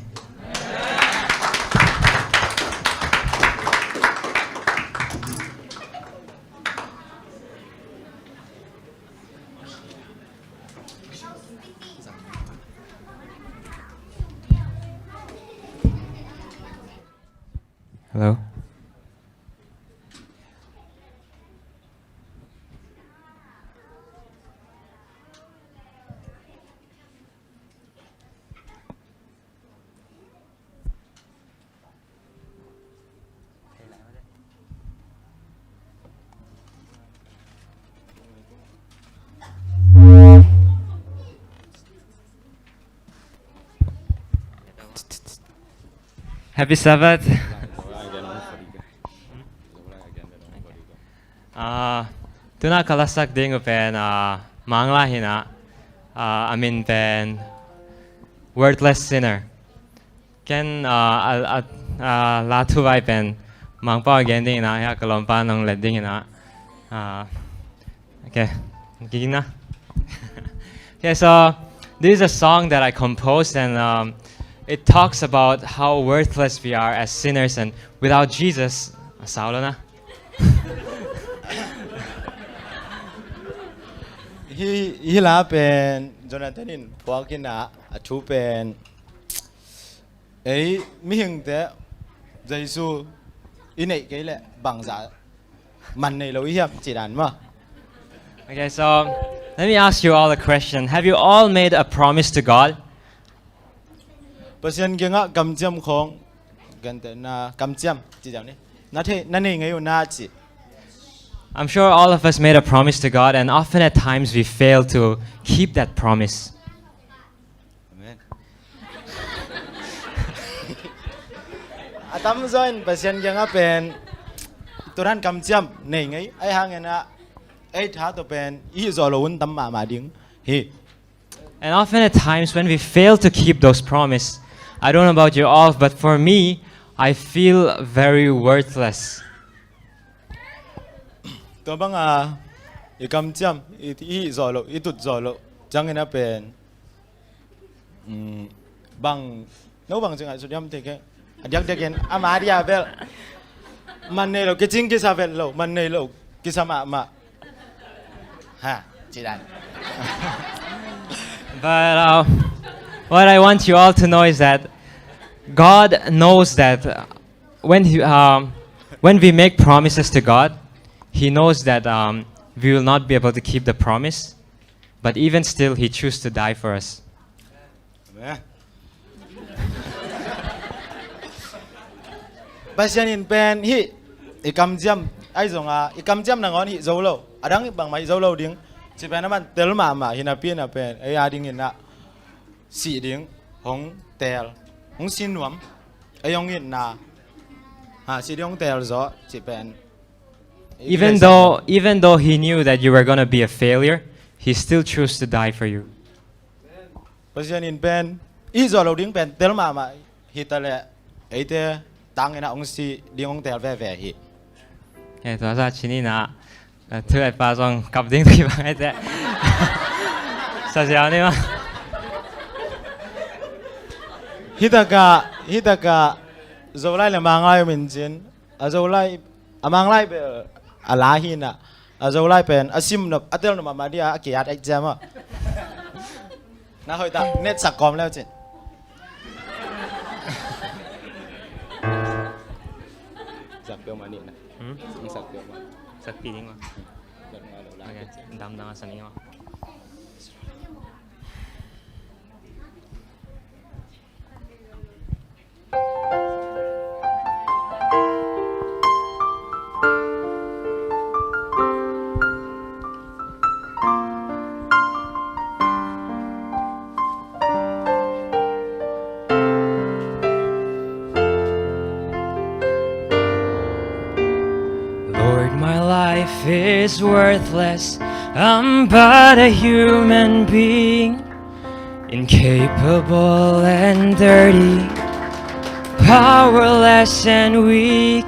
Hello. Happy Sabbath. Ah, tuna ka lasak ding uh pen, ah, Manglai hi in ah, ah, a min pen Worthless Sinner. Ken, ah, a, a, a, la thuvai pen Mangpau a gen ding in ah, hia ka lawmpa nong let ding in ah. Ah, okay, kikina. Okay, so this is a song that I composed, and, um, it talks about how worthless we are as sinners, and without Jesus, a sau lo na. Hi, hi la pen Jonathan in phuak in ah, a thu pen, ei mihingte Jesu i neih kei leh bangzah man nei lo i hiam, ci dan maw. Okay, so let me ask you all a question. Have you all made a promise to God? Pasian kiangah kamciam khawng, gentehna kamciam ci ziau ni, na thei, na nei ngei uh na ci. I'm sure all of us made a promise to God, and often at times we fail to keep that promise. Amen. A tamzaw in Pasian kiangah pen tua dan kamciam nei ngei, ahih hangin ah ei tha tawh pen i hih zawh loh hun tam mahmah ding hi. And often at times when we fail to keep those promise, I don't know about you all, but for me, I feel very worthless. Tua banga i kamciam, i, i hih zawh loh, i tut zawh loh ciangin a pen, mm, bang, no bang ci ngaihsut hiam, te ke, a diakdiakin ama dia bel man nei lo, kicing kisa vet lo, man nei lo kisa mahmah. Ha, ci dan. But, uh, what I want you all to know is that God knows that, uh, when he, um, when we make promises to God, He knows that, um, we will not be able to keep the promise, but even still, He choose to die for us. Amen. Pasian in pen hih i kamciam, ahi zongin i kamciam nangawn hih zo lo, a dang bangmah hih zo lo ding cih pen aman tel mahmah hi napi in a pen ei a dingin ah sih ding hong teel, hong si nuam, ei hong itna, ha, sih ding hong teel zaw cih pen. Even though, even though He knew that you were gonna be a failure, He still chose to die for you. Pasian in pen i hih zawh loh ding pen tel mahmah hi ta leh eite tangin ah hong si ding hong teel veve hi. He, tua zah ci ni in ah, a thu a pa zong kap ding kibang eite. Sa ziau ni maw. Hi takah, hi takah Zolai le Manglai om in cin, a Zolai, a Manglai bel a la hi in ah, a Zolai pen a sim nop, a tel nop mahmah dia, a kiat ek ciam ah. Na hoih ta, net sak kawm leu cin. Sak peuhmah ni na. Hmm? Sak peuhmah. Sak pi ding maw. Okay, damdang a sa ning maw. Lord, my life is worthless. I'm but a human being, incapable and dirty, powerless and weak.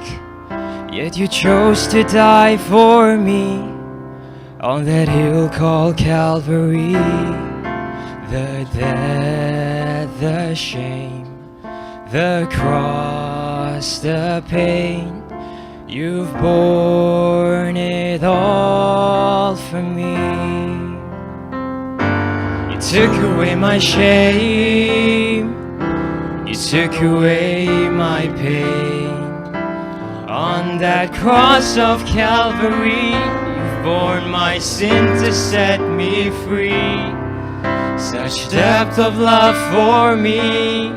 Yet you chose to die for me on that hill called Calvary. The death, the shame, the cross, the pain, you've borne it all for me. You took away my shame, you took away my pain. On that cross of Calvary, you've borne my sin to set me free. Such depth of love for me,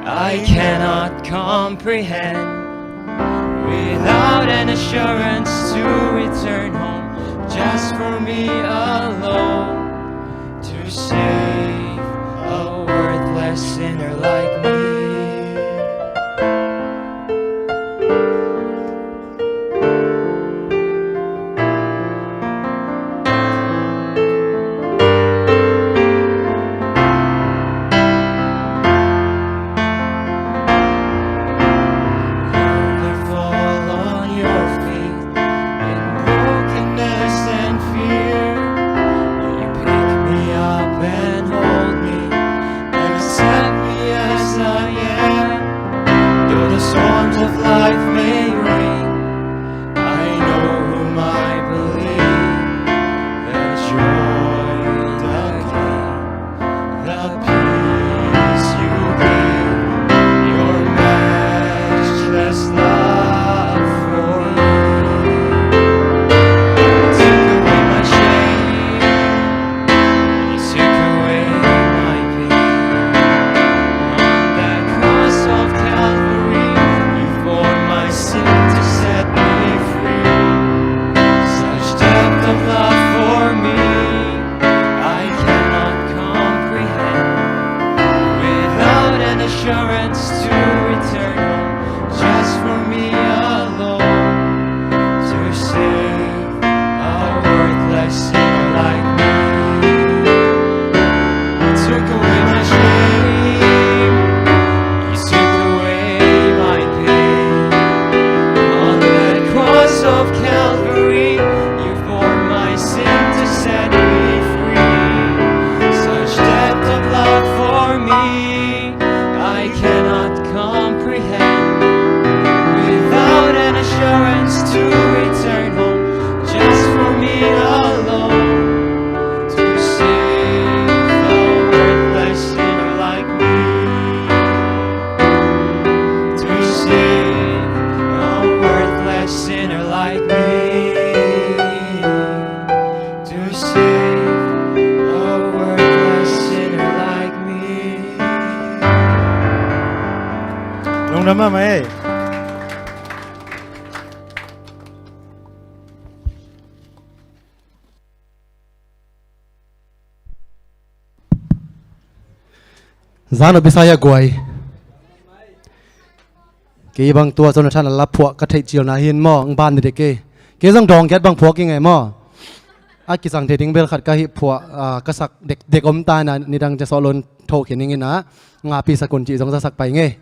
I cannot comprehend. Without an assurance to return home, just for me alone, to save a worthless sinner like me. Lord, I fall on your feet in brokenness and fear. You pick me up and hold me and accept me as I am. Though the storms of life may rage, I know whom I believe. The joy, the gain, the peace you give, your matchless love for me. Take away my shame, you took away my pain. On that cross of Calvary, you bore my sin to set me free. Such depth of love for me, I cannot comprehend. Without an assurance to return home, just for me alone, to save a worthless sinner like me. You took away my shame, you took away my pain. On that cross of Calvary, you bore my sin to set me free. Such depth of love for me, I cannot comprehend. Without an assurance to return home, just for me alone, to save a worthless sinner like me. To save a worthless sinner like me. To save a worthless sinner like me. Lungdam mahmah ei. Zan a bisai a guai. Kei bang tua Jonathan a la phuah ka theih cilna hin maw, ang ban ni dek kei. Kei zong dawng kiat bang phuak i ngei maw. A kisang thei ding bel khat ka hih phuah, ah, ka sak dek, dek om ta na nidang cia sawh lon tho khin ing ina. Nga pi sakun cih zong za sak pai ngei.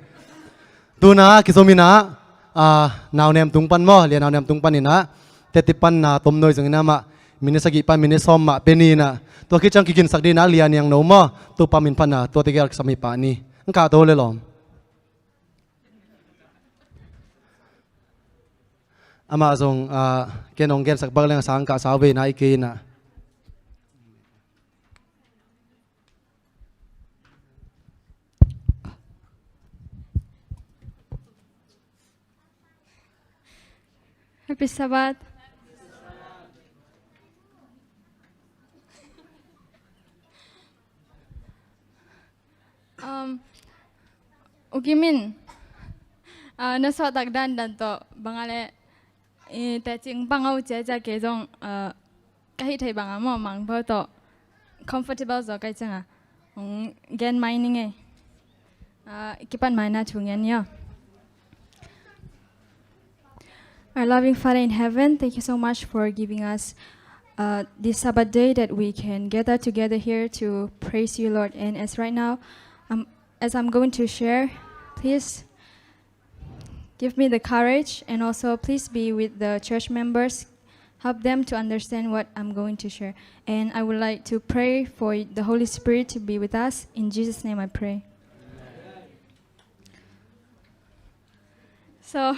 Tuna kizom ina, ah, Nau Nem tung pan maw, Lia Nau Nem tung pan ina. Teti pan na tomnoi zong ina mah, minit sagih pan minit sawm mah pe ni ina. Tua khit ciang kiginsak dina Lia Niang No maw, tu pa min pan na, tua tegel kisam hi pah ni. Ang kah to le lawm. Amah zong, ah, ken hong gensak bak leng a sang kah sau ve na i kei ina. Happy Sabbath. U Kim in, ah, na suahtak dandan tawh bang a le, i, tecing bang a uh ciacia kei zong, ah, ka hih theih bangah maw, Mangpau tawh comfortable zaw ka hih ciangah hong gen mai ning ei. Ah, kipan mai na thu ngen ni aw. Our loving Father in heaven, thank you so much for giving us, uh, this Sabbath day that we can gather together here to praise you, Lord. And as right now, um, as I'm going to share, please give me the courage, and also please be with the church members. Help them to understand what I'm going to share. And I would like to pray for the Holy Spirit to be with us. In Jesus' name I pray. So,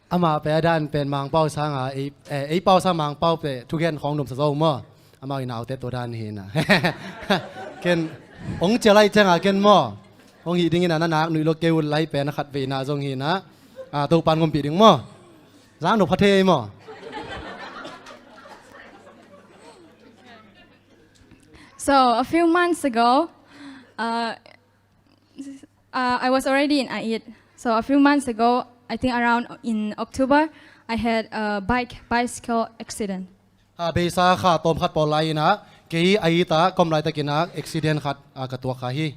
amah pe a dan pen Mangpau sanga, ei, eh, ei pau sang Mangpau pe thugen khawng nuamsa zo maw. Amah i naute tua dan hi na. Ken, ong cia lai cianga ken maw, ong hi dingin a na nak nuih lo kei un lai pen a khat veina zong hi na. Ah, Topan ngompih ding maw. Zang nop kha thei maw. So, a few months ago, uh, uh, I was already in Ait. So a few months ago, I think around in October, I had a bike, bicycle accident. Ah, beisa kha tawm khat pawl lai-in ah, kei Ait ah ka om laitakin ah accident khat, ah, ka tuak kha hi.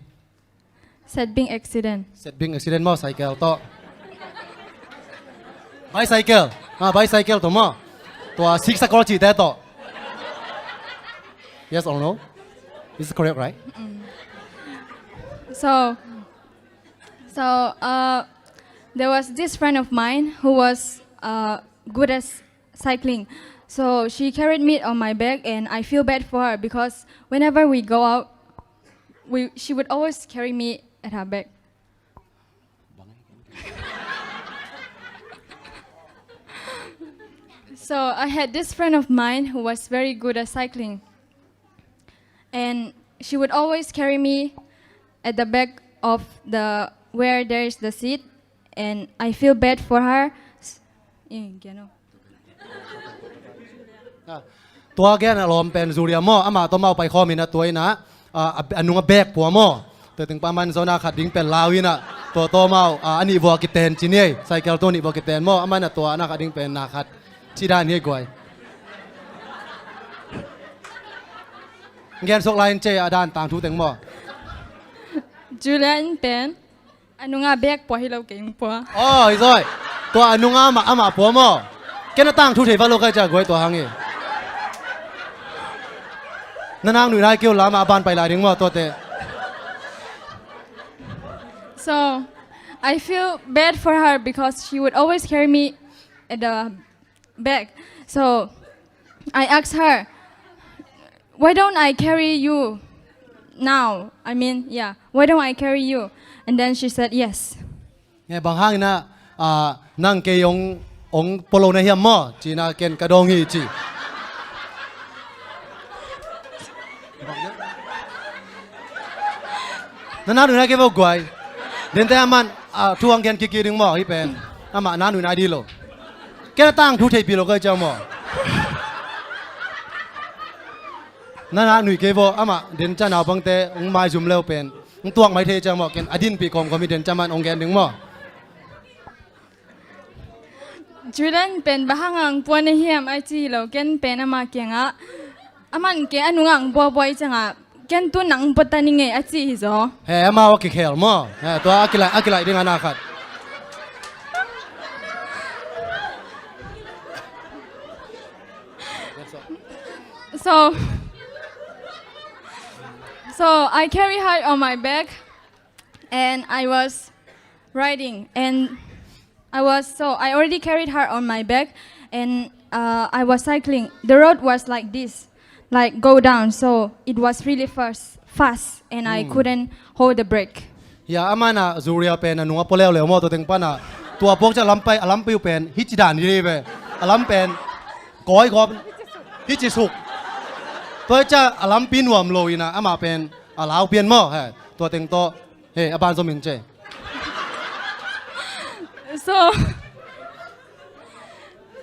Setbing accident. Setbing accident maw, cycle tawh? Bicycle. Ah, bicycle tawh maw? Tua siksa kol cihte tawh. Yes or no? This is correct, right? Mm. So, so, uh, there was this friend of mine who was, uh, good at cycling. So she carried me on my back, and I feel bad for her because whenever we go out, we, she would always carry me at her back. So I had this friend of mine who was very good at cycling. And she would always carry me at the back of the, where there is the seat, and I feel bad for her. S-, eh, kiano. Ah, tua gen a lawm pen Julia maw, amah tawh amau pai khawm in a tua in ah, ah, a, a nung a bag pua maw. Tua teng pa man zona khat ding pen lau in ah, tua tawh amau, ah, a nih vua kiten ci ni ei, cycle tawh nih vua kiten maw, amah in a tua na khat ding pen na khat. Ci dan hi guai. Gen sok lai in ce a dan tangthu teng maw. Julia in pen a nunga bag pua hi lo kei ung pua. Oh, hi zaw. Tua a nunga amah, amah pua maw. Ken a tangthu thei va lo kai cia guai tua hang hi. Na nak nuih nai kei un la amah a ban pai lai ding maw tuate. So I feel bad for her because she would always carry me at the back. So I asked her, "Why don't I carry you now? I mean, yeah, why don't I carry you?" And then she said, "Yes." Nge bang hangin ah, ah, nang kei ong, ong polo na hiam maw? Ci-in ah ken ka dong hi ci. Na nak nuih nai kei vo guai. Dente aman, ah, thu ang gen kiki ding maw, hi pen. Amah nak nuih nai di lo. Ken a tangthu theipih lo kai ciang maw. Na nak nuih kei vo, amah den ca naupangte ong maizum leu pen ong tuak mai thei ciang maw, ken a dinpih kawmkawm hi den ca man ong gen ding maw. Julian pen bang hang ang puan a hiam a ci hi lo, ken pen amah kiangah, aman ke a nung ang buabua i ciangah, ken tu nang pota ni ngei a ci hi zaw. He, amau a kikhel maw? He, tua a kilaih, a kilaih ding a na khat. So, so I carry her on my back, and I was riding, and I was, so I already carried her on my back, and, uh, I was cycling. The road was like this, like, go down, so it was really fast, fast, and I couldn't hold the brake. Ya, amah in ah Julia pen a nung a pua leuleu maw, tua teng pan ah. Tua puak ciang a lampi, a lampi uh pen hi ci dan hi ve. A lam pen kawigawp hi ci suk. Tua hi ciang a lampi nuam lo in ah amah pen a lau pian maw. He, tua teng tawh. He, a ban zom in ce. So,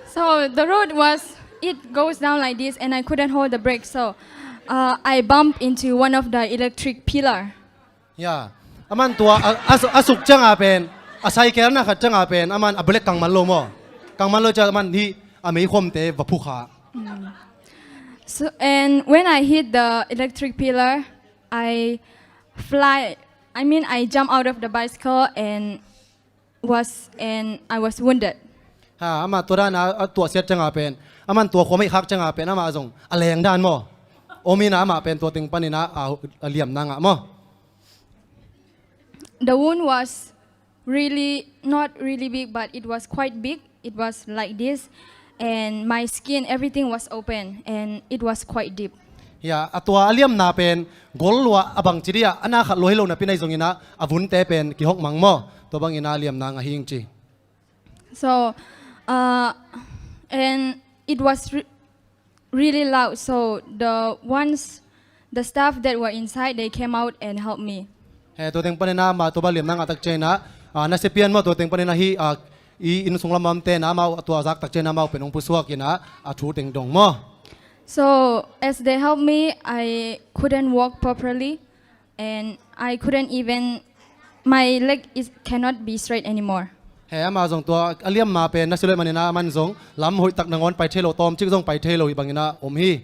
so the road was, it goes down like this, and I couldn't hold the brake, so, uh, I bumped into one of the electric pillar. Ya, Aman tua a, a, a suk cianga pen, a cycle na khat cianga pen, aman a brake kangman lo maw. Kangman lo ciang aman hih a meikhomte va phukha. So, and when I hit the electric pillar, I fly, I mean, I jump out of the bicycle and was, and I was wounded. Ha, amah tua dan a, a tuahsiat cianga pen, aman tua khua meih khak cianga pen, amah zong a leng dan maw. Om ina amah pen tua teng panin a, a, a liamna ngah maw. The wound was really, not really big, but it was quite big. It was like this, and my skin, everything was open, and it was quite deep. Ya, a tua a liamna pen, gol lua a bang ci dia, a na khat lua hi lo napi nai zongina, a vunte pen, kihok mang maw, tua bangina a liamna ngah hing ci. So, uh, and it was re- really loud, so the ones, the staff that were inside, they came out and helped me. He, tua teng panin a, ma tua bang liamna ngah tak ciangina, a, na se pian maw, tua teng panin a hih, a, i inn sung lam amte na, amau, tua zak tak ciangina, amau pen hong pusuak ina, a thu teng dong maw. So, as they helped me, I couldn't walk properly, and I couldn't even, my leg is, cannot be straight anymore. He, amah zong tua, a liamna pen, na si lo manin a, aman zong, lam hoih tak nangawn pai thei lo, tawm cik zong pai thei lo, hih bangina om hi.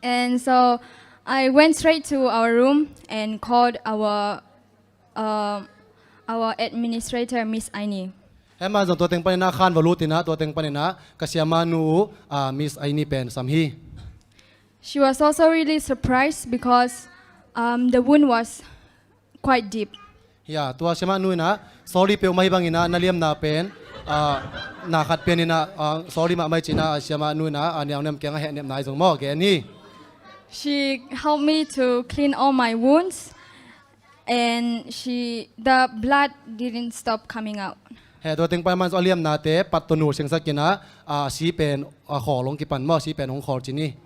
And so I went straight to our room and called our, uh, our administrator, Miss Aini. He, amah zong tua teng panin a khan va lut ina, tua teng panin a ka siamah nu, ah, Miss Aini pen sam hi. She was also really surprised because, um, the wound was quite deep. Ya, tua siamah nu ina, sorry peuhmah hi bangina, na liamna pen, ah, na khat pian ina, ah, sorry mahmah hi ci ina, siamah nu ina, ah, niau nem kiang a heh nepna hi zong maw, gen hi. She helped me to clean all my wounds, and she, the blood didn't stop coming out. He, tua teng pai man zong a liamnate, pat tua nu siangsak ina, ah, si pen, ah, khawl hong kipan maw, si pen hong khawl ci ni.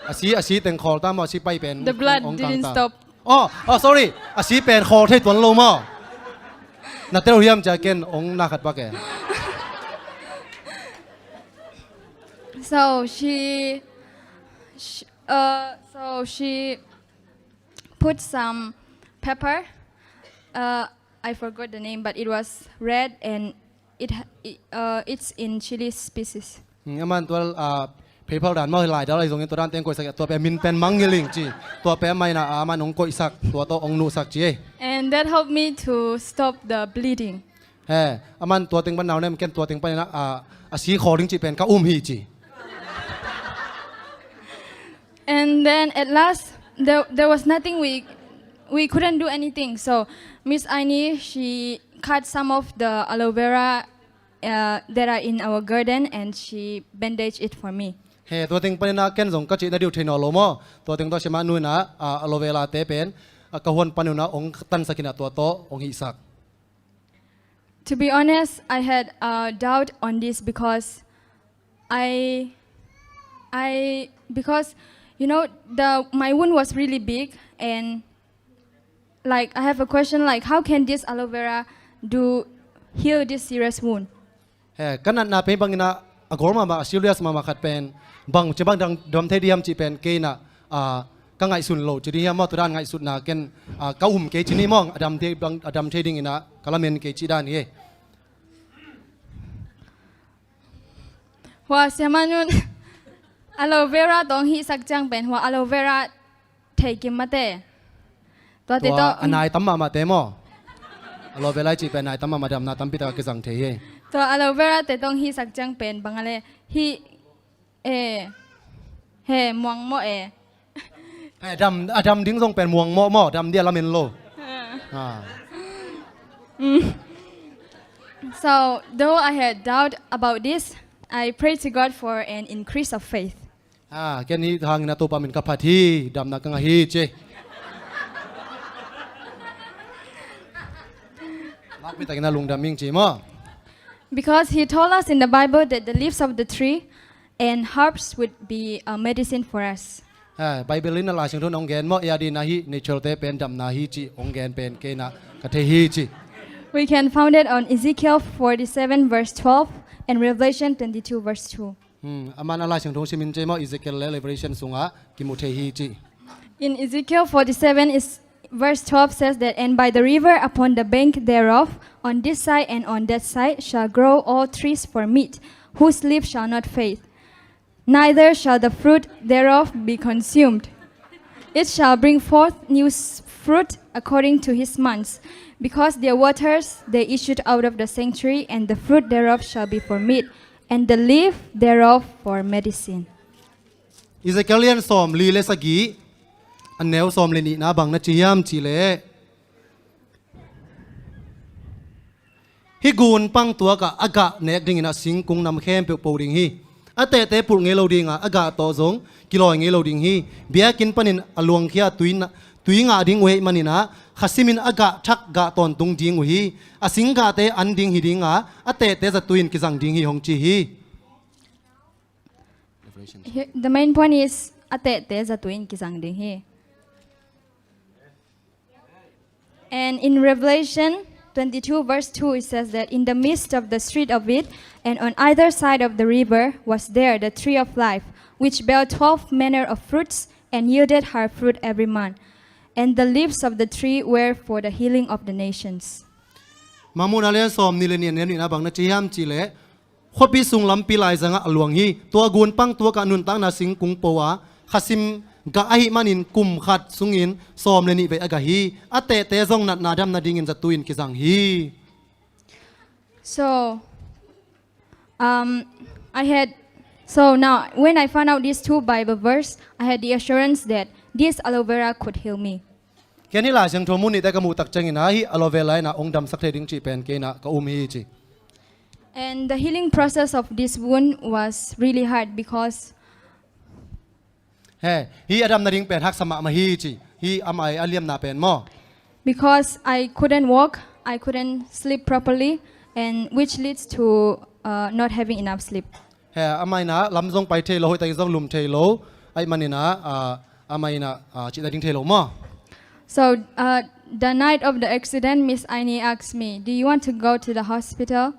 A si, a si teng khawl ta maw, a si pai pen. The blood didn't stop. Oh, oh, sorry. A si pen khawl thei tuan lo maw. Na tel hiam cia ken ong na khat pak e. So she, sh- uh, so she put some pepper. Uh, I forgot the name, but it was red and it, ha- it uh, it's in chili species. Hmm, aman tua, ah, pheiphal dan maw hi lai dal ahi zongin tua dan teng koihsak, tua pen min pen mang ngiling ci. Tua pen maina, ah, aman ong koihsak, tua tawh ong nuhsak ci e. And that helped me to stop the bleeding. He, aman tua teng pan nau nem ken tua teng pan ina, ah, a si khawl ding ci pen ka um hi ci. And then at last, there, there was nothing we, we couldn't do anything. So Miss Aini, she cut some of the aloe vera, uh, that are in our garden and she bandaged it for me. He, tua teng pan ina ken zong ka cih na diu thei naw lo maw. Tua teng tawh siamah nu ina, ah, aloe vera te pen, ah, ka huan pan ina ong tansak ina tua tawh ong hihsak. To be honest, I had a doubt on this because I, I, because, you know, the, my wound was really big, and, like, I have a question, like, how can this aloe vera do heal this serious wound? He, ka natna pen bang ina a gol mahmah, a serious mahmah khat pen bang ci bang dam, dam thei diam ci pen kei ina, ah, ka ngaihsun lo ci ding hiam maw, tua dan ngaihsutna ken, ah, ka um kei ci ni maw, a dam thei bang, a dam thei ding ina ka lamen kei ci dan hi. Hua siamah nun aloe vera tawh ong hihsak ciang pen hua aloe vera thei kim mate. Tua te tawh a nai tam mahmah te maw. Aloe vera i cih pen nai tam mahmah, damna tampi tak a kizang thei hi. Tua aloe vera te tawh ong hihsak ciang pen bang a le hih e, he muang mawh e. Eh, dam, a dam ding zong pen muang mawh maw, dam dia lamen lo. Ah. Mm. So, though I had doubt about this, I prayed to God for an increase of faith. Ah, ken hih hangin a Topa min ka phat hi, damna ka ngah hi ci. Nakpi takin a lungdam ing ci maw. Because he told us in the Bible that the leaves of the tree and herbs would be a medicine for us. Ha, Bible in a Lai Siangtho in ong gen maw, ei a dingin a hih nature te pen damna hi ci, ong gen pen kei ina ka thei hi ci. We can found it on Ezekiel forty-seven verse twelve and Revelation twenty-two verse two. Hmm, aman a Lai Siangtho simin ci maw, Ezekiel le Revelation sungah kimu thei hi ci. In Ezekiel forty-seven is Verse twelve says that, "And by the river, upon the bank thereof, on this side and on that side, shall grow all trees for meat, whose leaf shall not fade, neither shall the fruit thereof be consumed. It shall bring forth new s- fruit according to his months, because their waters they issued out of the sanctuary, and the fruit thereof shall be for meat, and the leaf thereof for medicine." Ezekiel lian sawm li le sagih, a neu sawm le nihna bang na ci hiam cih leh, hih gun pang tuakah a gah nek dingin a singkung nam khempeuh po ding hi. A tehte pulh ngei lo dinga, a gah tawh zong kilawi ngei lo ding hi. Biakinn panin a luangkhia tui na, tui ngah ding uh ahih maninah, kha simin a gah thak gah tawntung ding uh hi. A singgahte an ding hi dinga, a tehte zatui in kizang ding hi hong ci hi. Here, the main point is, a tehte zatui in kizang ding hi. And in Revelation twenty-two, verse two, it says that, "In the midst of the street of it, and on either side of the river, was there the tree of life, which bare twelve manner of fruits, and yielded her fruit every month. And the leaves of the tree were for the healing of the nations." Mangmuhna lian sawm nih le nih, a neu nihna bang na ci hiam cih leh, khuapi sung lampi laizangah a luang hi. Tua gun pang tuakah nuntakna singkung po a, kha sim gah ahih manin kum khat sungin sawm le nih vei a gah hi. A tehte zong natna damna dingin zatui in kizang hi. So, um, I had, so now, when I found out these two Bible verse, I had the assurance that this aloe vera could heal me. Ken hih Lai Siangtho mun nihte ka muh tak ciangin ah, hih aloe vera in ah hong damsak thei ding cih pen kei in ah ka um hi ci. And the healing process of this wound was really hard because He, hih a damna ding pen haksa mahmah hi ci. Hih a mai a liamna pen maw? Because I couldn't walk, I couldn't sleep properly, and which leads to, uh, not having enough sleep. He, a mai in ah lam zong pai thei lo, hoih takin zong lum thei lo. Ahih manin ah, ah, a mai in ah, ah, cihna ding thei lo maw? So, uh, the night of the accident, Miss Aini asked me, "Do you want to go to the hospital?"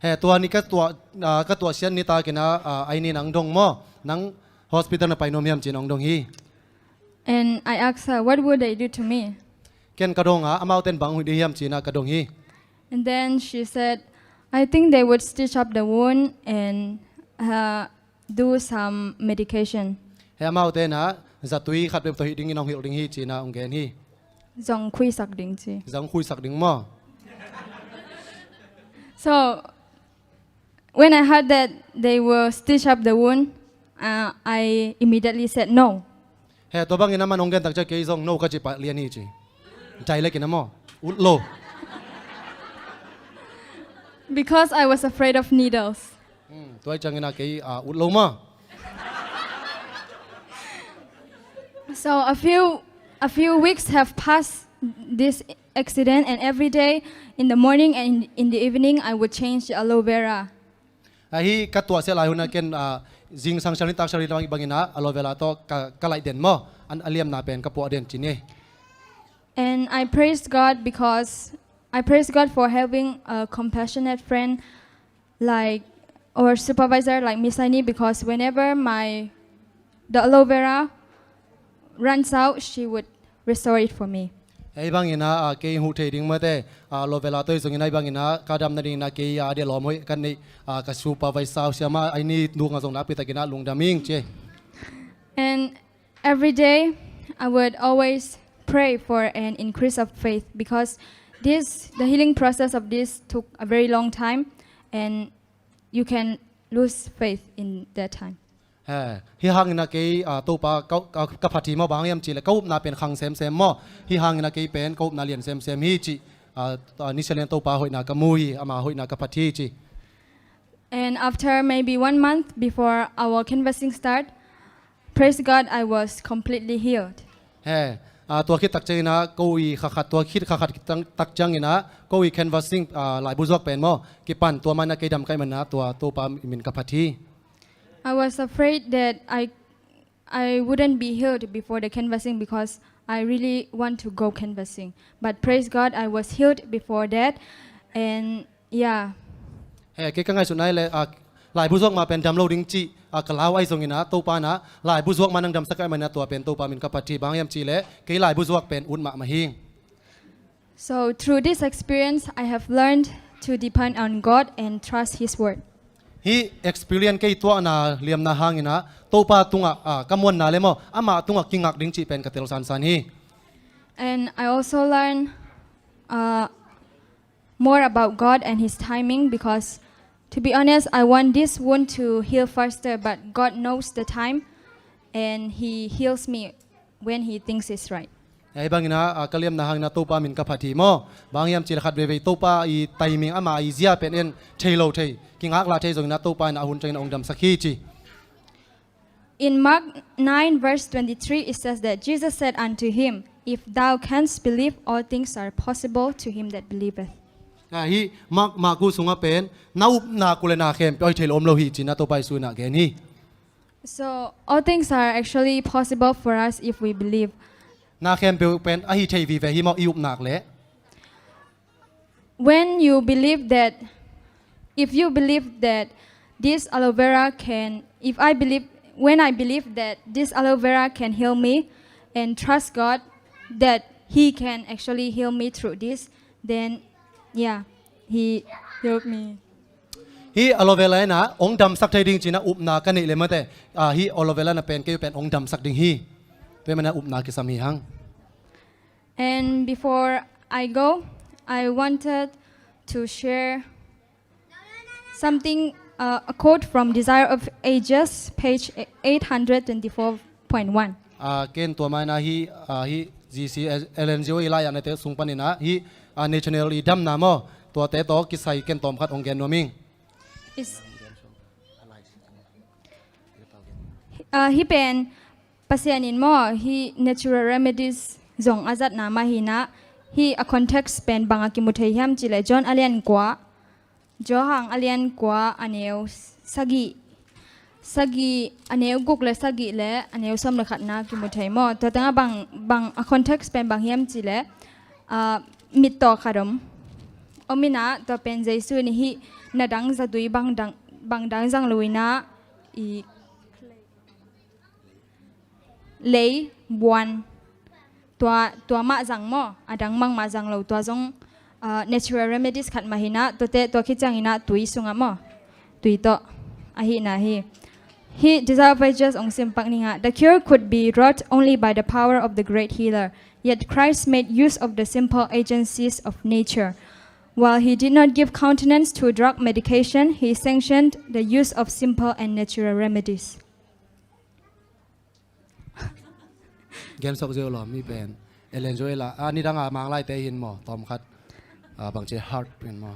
He, tua ni ka tuah, ah, ka tuahsiat nitakin ah, ah, Aini in hong dong maw? Nang hospital na pai nuam hiam ci-in hong dong hi. And I asked her, "What would they do to me?" Ken ka dong a, amaute in bang hong hih ding hiam ci-in ah ka dong hi. And then she said, "I think they would stitch up the wound and, uh, do some medication." He, amaute in ah zatui khat bek tawh hih dingin hong hilh ding hi ci-in ah hong gen hi. Zong khuisak ding ci. Zong khuisak ding maw? So, when I heard that they will stitch up the wound, uh, I immediately said no. He, tua bangin aman hong gen tak ciang kei zong no ka cih pah lian hi ci. Dai lek in ah maw? Ut lo. Because I was afraid of needles. Hmm, tua ciangin ah kei, ah, ut lo maw? So a few, a few weeks have passed this accident, and every day in the morning and in, in the evening, I would change the aloe vera. Ahi, ka tuahsiat lai hun ah ken, ah, zingsang siangtho, nitak siangtho bangin ah aloe vera tawh ka, ka laih den maw? An a liamna pen ka puah den ci ni. And I praise God because, I praise God for having a compassionate friend like, or supervisor like Miss Aini, because whenever my, the aloe vera runs out, she would restore it for me. Ahi bangin ah, ah, kei huh thei ding mate, ah, aloe vera tawh zongin ahi bangin ah, ka damna dingin ah kei a dia lawm hoih ka neih, ah, ka supervisor siama Aini dungah zong nakpi takin ah lungdam ing ci. And every day, I would always pray for an increase of faith because this, the healing process of this took a very long time, and you can lose faith in that time. He, hih hangin ah kei, ah, Topa ka, ka, ka phat hi maw, bang hang hiam cih leh ka upna pen khang semsem maw. Hih hangin ah kei pen ka upna lian semsem hi cih, ah, ah, nisialian Topa hoihna ka mu hi, ama hoihna ka phat hi ci. And after maybe one month before our canvassing start, praise God, I was completely healed. He, ah, tua khit tak ciangin ah, ko i kha khat, tua khit kha khat tak ciangin ah, ko i canvassing, ah, laibu zuak pen maw, kipan, tua ma-in ah kei dam ka hih manin ah, tua Topa min ka phat hi. I was afraid that I, I wouldn't be healed before the canvassing because I really want to go canvassing. But praise God, I was healed before that. And yeah. He, kei ka ngaihsutna hi leh, ah, laibu zuak ma pen dam lo ding cih, a, ka lau ahi zongin ah Topa in ah laibu zuak man hong damsak ahih manin ah tua pen Topa min ka phat hi. Bang hiam cih leh kei laibu zuak pen ut mahmah hi. So through this experience, I have learned to depend on God and trust His word. Hih experience kei tuahna liamna hangin ah Topa tungah, a, ka muanna le maw, amah tungah kingak ding cih pen ka tel sansan hi. And I also learn, uh, more about God and His timing because, to be honest, I want this wound to heal faster, but God knows the time and He heals me when He thinks it's right. Hih bangin ah, a, ka liamna hangin ah Topa min ka phat hi maw. Bang hiam cih leh khat veivei Topa i timing, amah i zia pen en thei lo thei, kingaklah thei zongin ah Topa in ah a hun ciangin ah hong damsak hi ci. In Mark nine verse twenty-three, it says that Jesus said unto him, "If thou canst believe, all things are possible to him that believeth." A, hih Mark, Marku sungah pen na upna uh leh na khempeuh a hi thei lo om lo hi ci-in ah Topa Jesu in ah gen hi. So all things are actually possible for us if we believe. Na khempeuh pen a hi thei vive hi maw, i upna uh leh. When you believe that, if you believe that this aloe vera can, if I believe, when I believe that this aloe vera can heal me and trust God that He can actually heal me through this, then yeah, He healed me. Hih aloe vera in ah hong damsak thei ding ci-in ah upna ka neih leh mate, a, hih aloe vera in ah pen kei pen hong damsak ding hi. Tua ahih manin ah upna kisam hi hang. And before I go, I wanted to share something, uh, a quote from Desire of Ages, page eight hundred twenty-four point one. A, ken tua mah in ah hih, a, hih G C, Ellen G. White i lai-atnate sung panin ah hih, a, national i damna maw, tuate tawh kisai ken tawmkhat hong gen nuam ing. Is, uh, hih pen Pasian in maw, hih natural remedies zong a zatna mah hi-in ah, hih a context pen bang a kimu thei hiam cih leh John a lian kua, Johan a lian kua a neu sagih, sagih, a neu guk leh sagih leh a neu sawm leh khatna kimu thei maw. Tua tengah bang, bang a context pen bang hiam cih leh, ah, mittaw khat om. Om in ah tua pen Jesu in hih na dang zatui bang dang, bang dang zang lo in ah i lei, buan, tua, tua mah zang maw, a dang bangmah zang lo, tua zong, ah, natural remedies khat mah hi-in ah, tuate, tua khit ciangin ah tui sungah maw, tui tawh, ahihna hi. Hih Desire of Ages hong sim pak ning ah, "The cure could be wrought only by the power of the great healer. Yet Christ made use of the simple agencies of nature. While He did not give countenance to drug medication, He sanctioned the use of simple and natural remedies." Gen sok ziau lawm, hih pen Ellen G. White la, a, nidang a Mang laite hi-in maw, tawmkhat, a, bangci heart pen maw.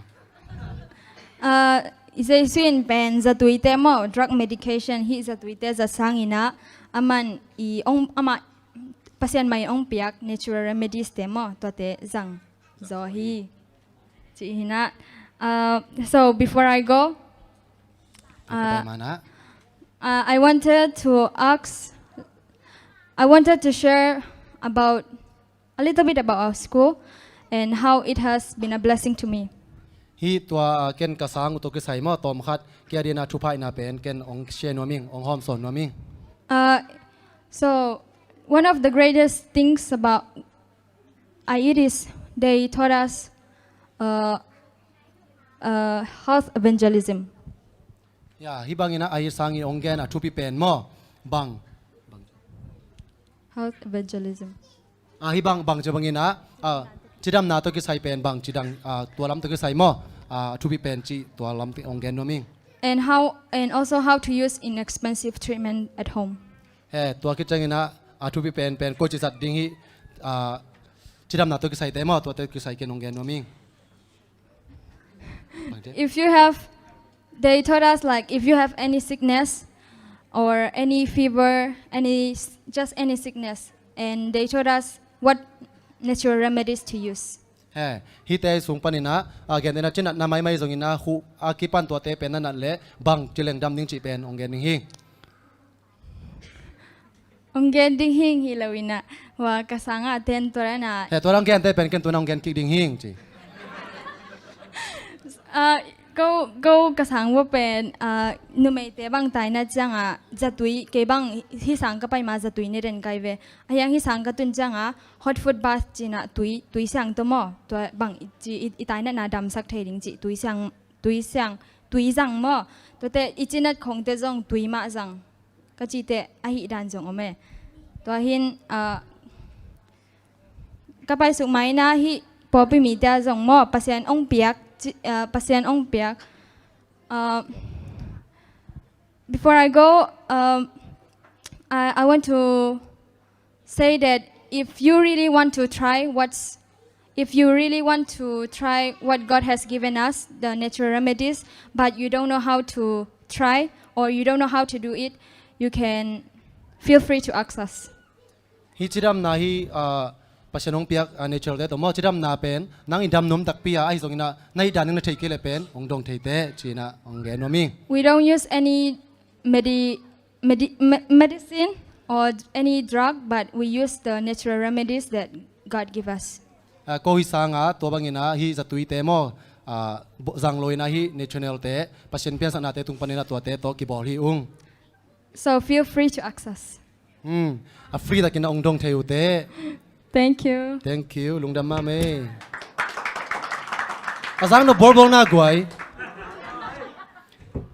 A, Jesu in pen zatuite maw, drug medication, hih zatuite zat sangin ah, aman i ong, amah, Pasian mah in ong piak natural remedies te maw, tuate zang zaw hi. Ci hi-in ah. Uh, so before I go, uh, uh, I wanted to ask, I wanted to share about, a little bit about our school and how it has been a blessing to me. Hih tua, uh, ken ka sang uh tawh kisai maw, tawmkhat kei adingin ah thupha hihna pen ken hong share nuam ing, hong hawmsawn nuam ing. Uh, so one of the greatest things about I E T is they taught us, uh, uh, health evangelism. Ya, hih bangin ah, a, hih sang i hong gen a thupi pen maw, bang? Health evangelism. A, hih bang, bang ci bangin ah, a, cidamna tawh kisai pen bang cidam, a, tua lam tawh kisai maw, a, thupi pen cih tua lam tawh hong gen nuam ing. And how, and also how to use inexpensive treatment at home. He, tua khit ciangin ah, a thupi pen pen koici zat ding hi, a, cidamna tawh kisaite maw, tua tawh kisai ken hong gen nuam ing. If you have, they told us, like, if you have any sickness or any fever, any s-, just any sickness, and they told us what natural remedies to use. He, hihte sung panin ah, a, gentehna cinatna maimai zongin ah, hu, a kipan tuate pen na nat leh bang ci leng dam ding cih pen hong gen ding hi. Hong gen ding hing hi lo in ah, hua ka sangah ten tua dan ah. He, tua dan gente pen ken tua dan hong gen kik ding hing ci. Ah, Ko, ko ka sang vua pen, ah, numeite bang taina ciangah zatui, kei bang hih sang ka pai ma zatui ne den kai ve. Ahiang hih sang ka tun ciangah hot foot bath cinah tui, tui siang tua maw. Tua bang i, ci, i, i tainatna damsak thei ding cih tui siang, tui siang, tui zang maw. Tuate i cinat khongte zong tui mah zang. Ka cihte ahih dan zong om e. Tua hin, ah, ka paisuk maina hih pawlpi mite ah zong maw, Pasian ong piak, ci, ah, Pasian ong piak. Ah, before I go, um, I, I want to say that if you really want to try what's, if you really want to try what God has given us, the natural remedies, but you don't know how to try or you don't know how to do it, you can feel free to ask us. Hih cidamna hih, ah, Pasian hong piak, ah, natural te tawh maw, cidamna pen nang i dam nuam takpi a, ahi zongin ah na hih dan ding na thei kei leh pen hong dong thei teh, ci-in ah hong gen nuam ing. We don't use any medi-, medi-, me-, medicine or any drug, but we use the natural remedies that God give us. Ah, ko hih sangah tua bangin ah hih zatuite maw, ah, bo-, zang lo in ah hih natural te, Pasian piansaknate tung panin ah tuate tawh kibawl hi ung. So feel free to ask us. Hmm. A free takin a hong dong thei uh teh. Thank you. Thank you. Lungdam mahmah e. A zang nop bawlbawlna guai.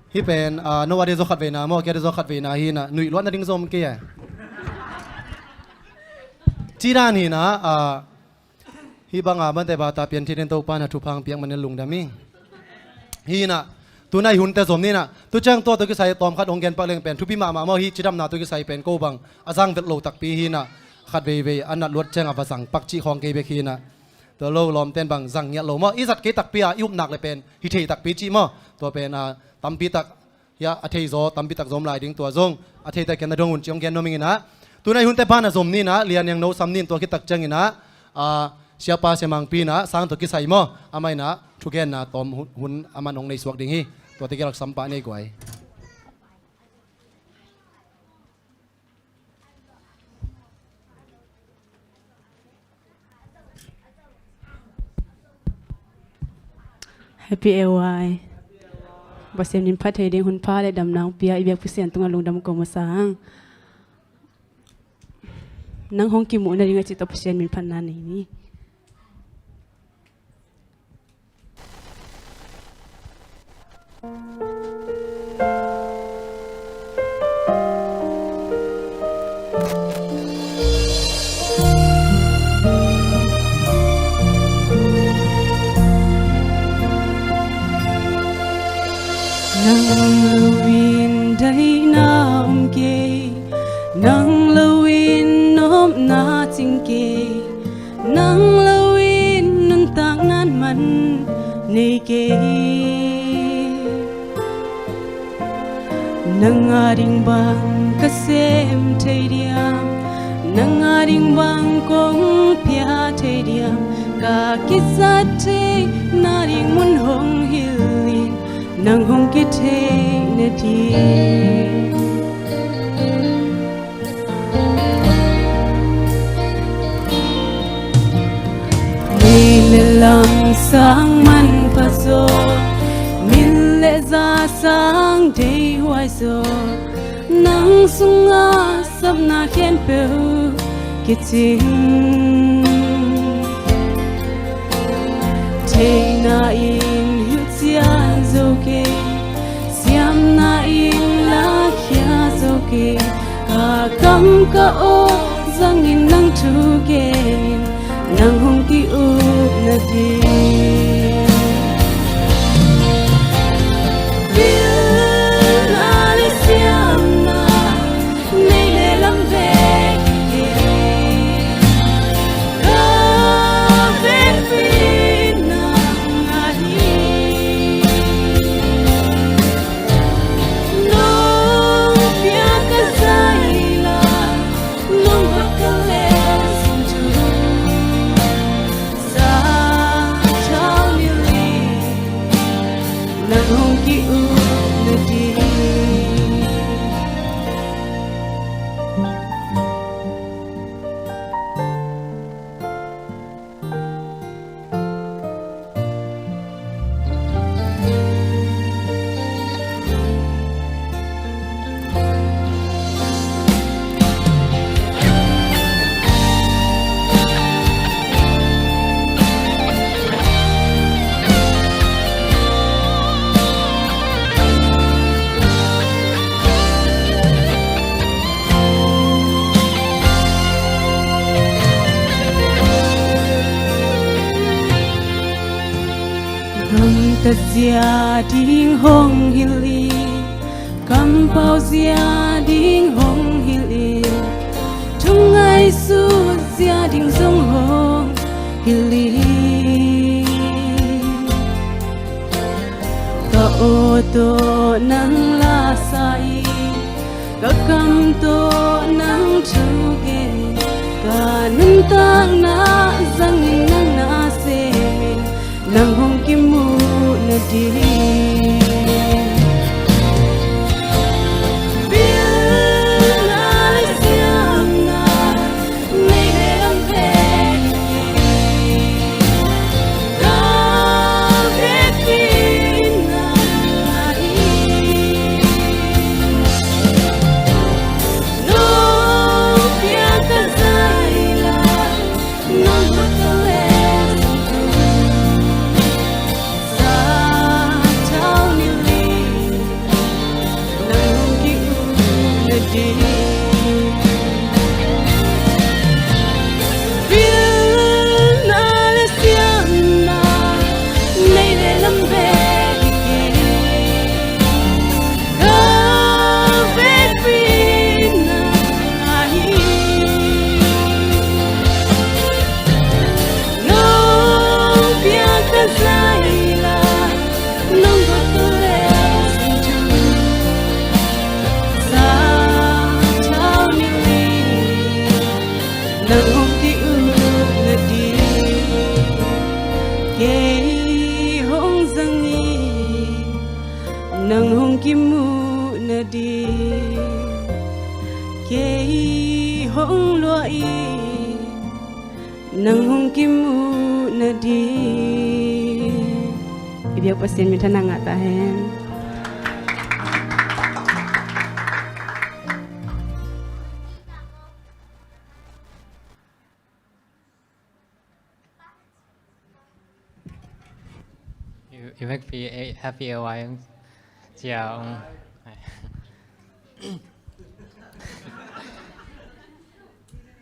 Hih pen, ah, no a dei zaw khat veina maw, kei a dei zaw khat veina hi in ah, nuih luat nading zaw om kei a. Ci dan hi in ah, ah, hih banga mante bata pian thei den Topa in ah thupha hong piak manin lungdam ing. Hi in ah, tunai hunte zom ni in ah, tu ciang tua tawh kisai tawm khat hong gen pak leng pen thupi mahmah maw, hih cidamna tawh kisai pen ko bang a zang vet lo takpi hi in ah, khat veivei a nat luat ciang a va zang pak cih khawng kei bek hi in ah. Tua lo lawmten bang zang ngiat lo maw, i zat kei takpi a i upnak le pen hi thei takpi cih maw. Tua pen, ah, tampi tak, ya, a thei zaw tampi tak zom lai ding, tua zong a thei tak kian na dong un ci hong gen nuam ing in ah. Tunai hunte ban a zom ni in ah, Lian Niang no sam ni in, tua khit tak ciangin ah, ah, Siapa Sia Mangpi in ah sang tawh kisai maw, amah in ah thugenna tawm hun, hun amah in hong nei suak ding hi. Tuate kiang lak sam pah ni guai. Happy A Y. Pasian min phat thei ding hun pha le damna hong pia i biak Pasian tungah lungdam ko masa hang. Nang hong kimuh nading a cih tawh Pasian min phatna nei ni. Nang lo in daihna om kei, nang lo in nopna cing kei, nang lo in nuntakna man nei kei. Nang a ding bang ka sem thei diam, nang a ding bang kong pia thei diam, ka kizat theihna ding mun hong hilh in, nang hong kithei na ding. Lei le lam sang manpha zaw, min le za sang deihuai zaw, nang sungah sapna khempeuh kicing. Theihna in hilh cian zo kei, siamna in lakhia zo kei, ka kam ka aw zangin nang thu gen, nang hong ki-up na ding. Pilna le siamna, nei le lam vek hi, ka vekpi nang ahi. Nong piak ka zai la, nong vak ka leh sung thu, za tha Zia ding hong hilh in, kampau zia ding hong hilh in, thu ngaihsut zia ding zong hong hilh in. Ka aw tawh nang la sa in, ka kam tawh nang thu gen in, ka nuntakna zangin nang na sem in, nang hong kimuh nading. Pilna le siamna nei le lam pek hi. Ka vekpi in nang ahi. Nong piak ka zai la, nong guat ka leh zong tung, za thau ni li, nang hong ki-uk nading. Pilna le siamna nei le lam bek hi kei. Ka vekpi in nang ahi. Nong piak ka zai la, nong guat ka leh zong tung, za thau ni li, nang hong ki-uk nading. Kei hong zang in, nang hong kimuh nading. Kei hong luah in, nang hong kimuh nading. I biak Pasian minthanna ngah ta hen. I, i vekpi, eh, happy A Y ung cia ung.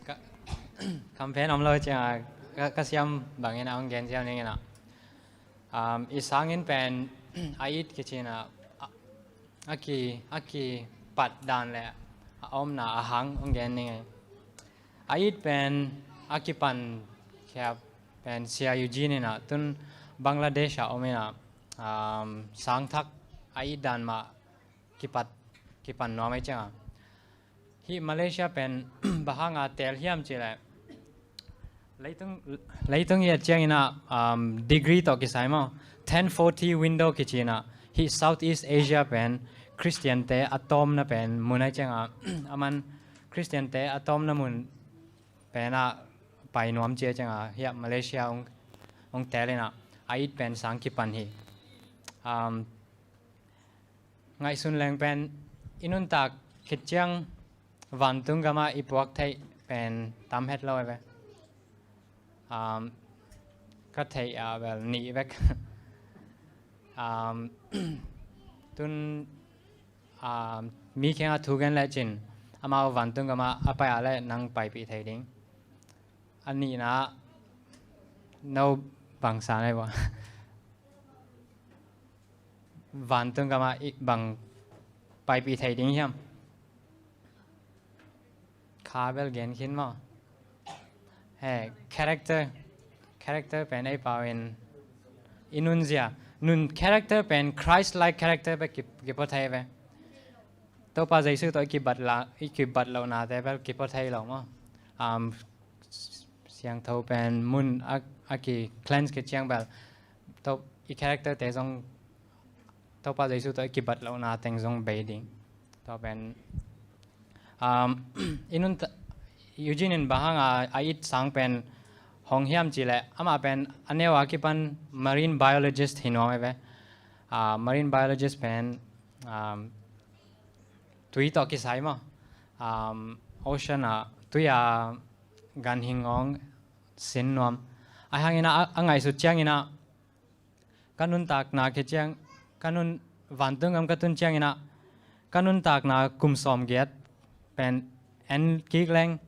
Ka, campaign om lo ciang a, ka, ka siam bangin a ung gen siam ning in a. Um, i sangin pen a it kici in a, a, a ki, a kipat dan le a omna a hang ung gen ning ei. A it pen a kipan khia pen Sia Eugene in a, tun Bangladesh a om in a, um, sangthak a it dan mah kipat, kipan nuam ei ciang a. Hih Malaysia pen bang hang a tel hiam cih leh, leitung, leitung i et ciangin a, um, degree tawh kisai maw, ten forty window kici in a, hih Southeast Asia pen Khristiante a tawmna pen mun ai ciang a, aman Khristiante a tawmna mun pen a pai nuam ci ai ciang a, hiah Malaysia ung, ung tel in a, a it pen sang kipan hi. Um, ngaihsun leng pen i nuntak khit ciang vantung gam ah i puak theih pen tam het lo ei ve. Um, ka theih a bel nih vek. Um, tun, um, mi kiangah thu gen lecin amau vantung gam ah a pai ah le nang paipih thei ding. A nihna ah no bangsa nei bua. Vantung gam ah i bang paipih thei ding hiam? Kha bel gen khin maw? He, character, character pen ei pau in i nunzia. Nun character pen Christ-like character bek ki, kipua thei ve. Topa Jesu tawh i kibat la, i kibat lohnate bel kipua thei lo maw? Um, siangtho pen mun a, a ki cleanse khit ciang bel to, i character te zong Topa Jesu tawh i kibat lohna teng zong bei ding. Tua pen, um, i nunta, Eugene in bang hang a, a it sang pen hong hiam cih leh, amah pen a neu a kipan marine biologist hi nuam ei ve. Ah, marine biologist pen, um, tui tawh kisai maw? Um, ocean ah, tui a ganhing ngawng sin nuam. Ahi hangin a, a ngaihsut ciangin a, ka nuntakna khit ciang, ka nun, vantung gam ka tun ciangin a, ka nuntakna kum sawmgiat pen en kik leng,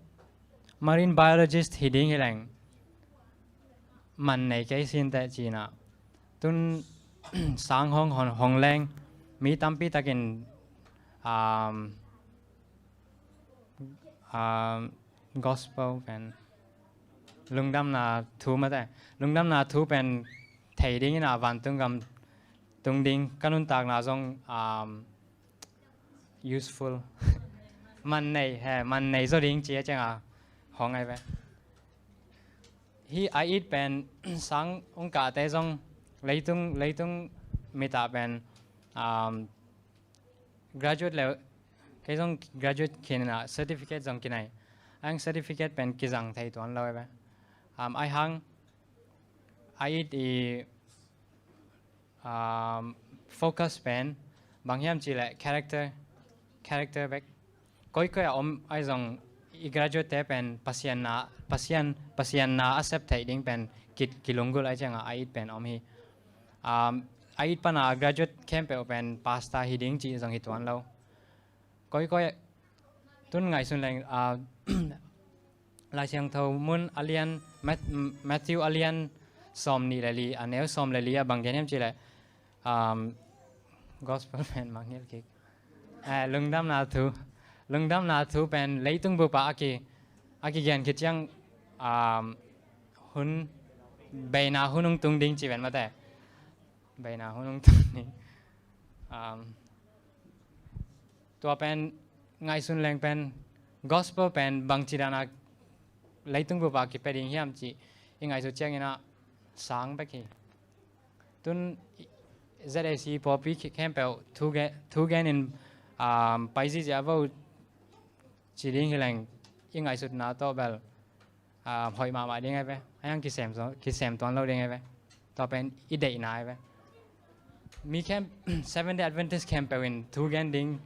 marine biologist hi ding hi leng man nei kei sinteh ci in a. Tun sang hong, hong, hong leng mi tampi takin, um, um, gospel pen lungdamna thu mate, lungdamna thu pen thei dingin a vantung gam tung ding ka nuntakna zong, um, useful man nei he, man nei zo ding ci a cianga hong ai ve. Hi a it pen sang ung kahte zong leitung, leitung mita pen, um, graduate le kei zong graduate khin a certificate zong kinai. Ang certificate pen kizang thei tuan lo ai ve. Um, ai hang a it i, um, focus pen bang hiam ci le character, character bek. Koikoi a om ai zong i graduate te pen Pasian na, Pasian, Pasian na a sep theih ding pen ki, kilunggulh ai cianga a it pen om hi. Um, a it pana graduate khempeuh pen pastor hi ding ci zong hi tuan lo. Koikoi tun ngaihsun leng, ah, Lai Siangtho mun a lian, Mat-, Matthew a lian sawm nih le li, a neu sawm le li a bang gen hiam ci le, um, gospel pen mangngilh kik. Eh, lungdamna thu, lungdamna thu pen leitung bupa a ki, a kigen khit ciang, um, hun, beina hun hong tung ding ci ven mate. Beina hun hong tung ding. Um, tua pen ngaihsun leng pen gospel pen bangci dana leitung bupa kipia ding hiam ci i ngaihsut ciangin a sang bek hi. Tun Z A C pawlpi khempeuh thu gen, thu gen in, um, pai zizia vo ci ding hi leng i ngaihsutna tawh bel, um, hoih mahmah ding ai ve. Ai hang kisem, kisem tuan lo ding ai ve. Tua pen i deihna ai ve. Mi khempeuh, Seventh Day Adventist khempeuh in thu gen ding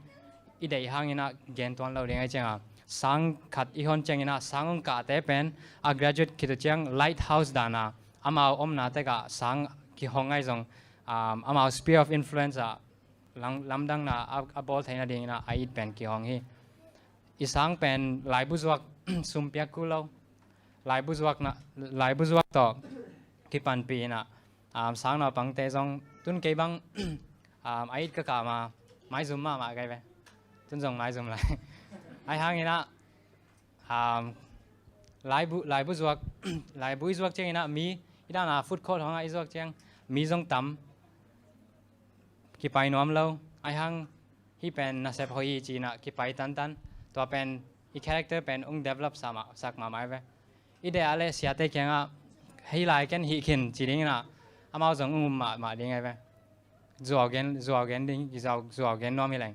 i deih hangin a gen tuan lo ding ai cianga sang khat i hon ciangin a sang ung kahte pen a graduate khit uh ciang lighthouse dana amau omna tekah sang kihong ai zong, um, amau sphere of influence ah lam, lamdangna a, a bawl theihna dingin a, a it pen kihong hi. I sang pen laibu zuak sum piak kul lo. Laibu zuakna, laibu zuak tawh kipanpih in a, um, sang naupangte zong tun kei bang, um, a it ka kah ma maizum mahmah kei ve. Tun zong maizum lai. Ai hangin a, um, laibu, laibu zuak, laibu i zuak ciangin a mi, i dana food court hong a i zuak ciang mi zong tam, kipai nuam lo. Ai hang hih pen nasep hoih hi ci-in a kipai tantan. Tua pen i character pen ung develop sa mah, sak mahmah ai ve. I deih a le siate kiangah hei lai ken hih khin ci dingin a amau zong ung um mahmah ding ai ve. Zuau gen, zuau gen ding, zuau, zuau gen nuam hi leng.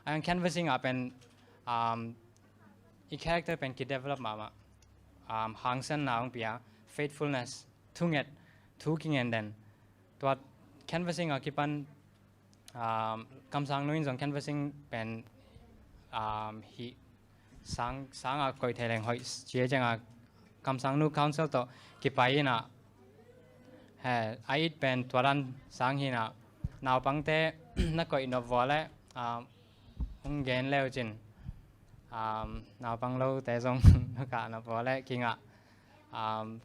Ai hang canvassing ah pen, um, i character pen kidevelop mahmah. Um, hangsanna hong pia, faithfulness, thunget, thu kingen den. Tua canvassing a kipan, um, kamsang nu in zong canvassing pen, um, hih sang, sang a koih thei leng hoih ci a cianga kamsang nu council tawh kipai in a, he, a it pen tua dan sang hi in a naupangte na koih nop vua le, um, hong gen leu cin, um, naupang lote zong na kah nop vua le kingah, um,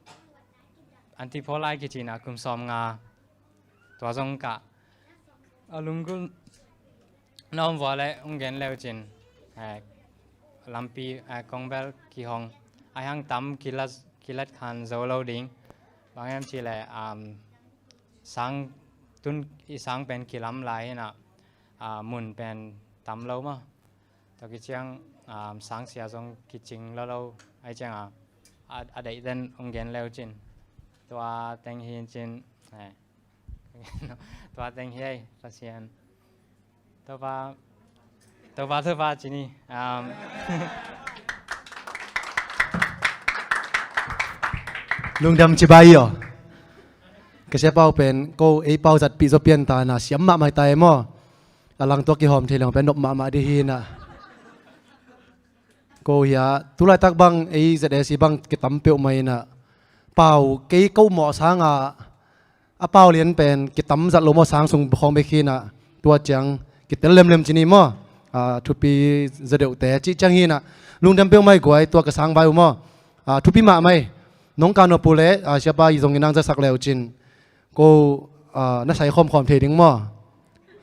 anti phaw lai kici in a kum sawm nga tua zong kah a lunggulh na om vua le hong gen leu cin, eh, lampi, eh, kongbel kihong ai hang tam kilat, kilat khan zo lo ding. Bang hiam ci le, um, sang tun i sang pen kilam lai hi in a, ah, mun pen tam lo maw. Tua kiciang, um, sang sia zong kicing lo lo ai cianga, a, a deih den hong gen leu cin. Tua teng hi cin, eh. Tua teng hi ei, Pasian. Topa, Topa, Topa ci ni. Um. Lungdam cibai aw. Ka sia pau pen ko ei pau zatpih zaw pian ta na siam mahmah ta e maw. A lang tua kihawm thei leng pen nop mahmah dih hi na. Ko hia, tulaitak bang ei Z A C bang kitam peuhmah in a, pau kei ko mawh sanga a pau lian pen kitam zat lo maw, sang sung khawng bek hi na, tua ciang kitel lemlem ci ni maw. A, thupi za deuhte cih ciang hi na, lungdam peuhmah i guai, tua ka sang vai uh maw. A, thupi mahmah i nong ka nop uh le, a, siapa i zong i nang zasak le uh cin. Ko ah, na sai khawmkhawm thei ding maw?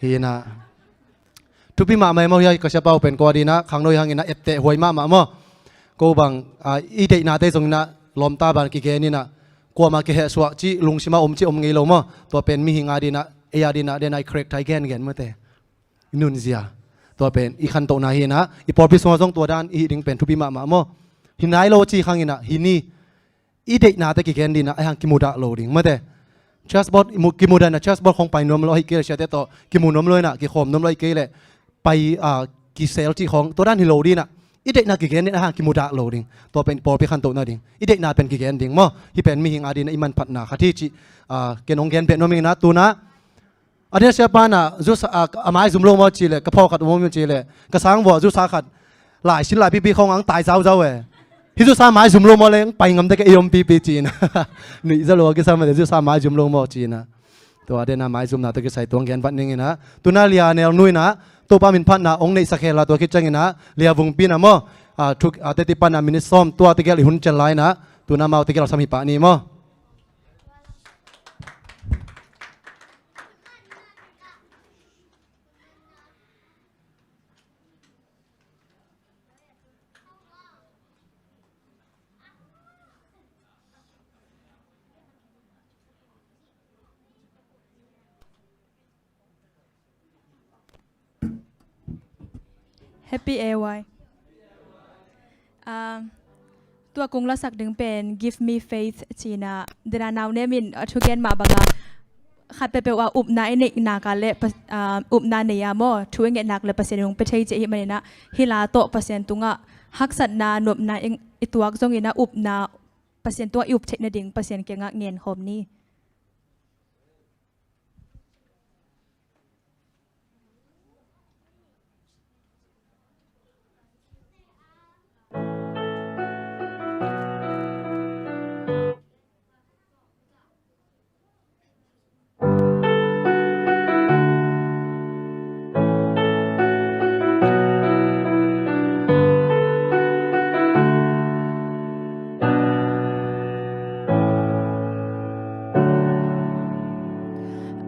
Hi inah thupi mahmah e maw, hiah ka siapa uh pen ko adingin ah khangno hi hangin ah etteh huai mahmah maw? Ko bang, ah, i deihnate zong inah lawmta bang kigen inah kuamah kihehsuah cih lungsim ah om cih om ngei lo maw? Tua pen mihing adingin ah, ei adingin ah, den ah i crack thai gengen mawte. I nunzia. Tua pen i khantohna hi inah, i pawlpi sungah zong tua dan i hih ding pen thupi mahmah maw? Hi nai lo cih khang inah, hi ni. I deihnate kigen dingin ah, ahih hang kimudah lo ding mawte. Church board i mu-, kimudah inah church board khong pai nuam lo, ahih kei leh siate tawh kimu nuam lo inah, kikhawm nuam lo, ahih kei leh pai, ah, kisel cih khong, tua dan hi lo dingin ah. I deihna kigen dingin ah, ahih hang kimudah lo ding. Tua pen pawlpi khantohna ding. I deihna pen kigen ding maw? Hih pen mihing adingin ah i manphatna khat hi cih, ah, ken hong gen beh nuam ing inah, tu inah a dingin ah siapa inah zusa, ah, a maizum lo maw cih leh, ka phawk khat om maw cih leh, ka sang vua zusa khat laisin laipipi khong ang tai zauzau e. Hih zusa maizum lo maw leh pai ngam dek e, ei om pipi ci inah. Nuihza lo a kisam e, zusa maizum lo maw ci inah. Tua dingin ah maizumna tawh kisai tua hong gen vat ning inah. Tu inah Lia Nel Nu inah Topa min phatna hong neihsak hen la, tua khit ciangin ah Lia Vungpi inah maw, ah, thuk, ah, teti pan ah minit sawm tua tegel i hun ciang lai inah, tu inah amau tegel sam hi pah ni maw? Happy A Y. Ah, tua kong lasak ding pen Give Me Faith ci inah, dena nau nem in a thugen mah bangah khat peuhpeuh ah upna i neih nak leh pa-, ah, upna nei a maw, thu i nget nak leh Pasian in hong pia thei ci ahih manin ah, hih la tawh Pasian tungah haksatna, nopna i, i tuak zongin ah upna, Pasian tungah i up theih nading Pasian kiangah ngen khawm ni.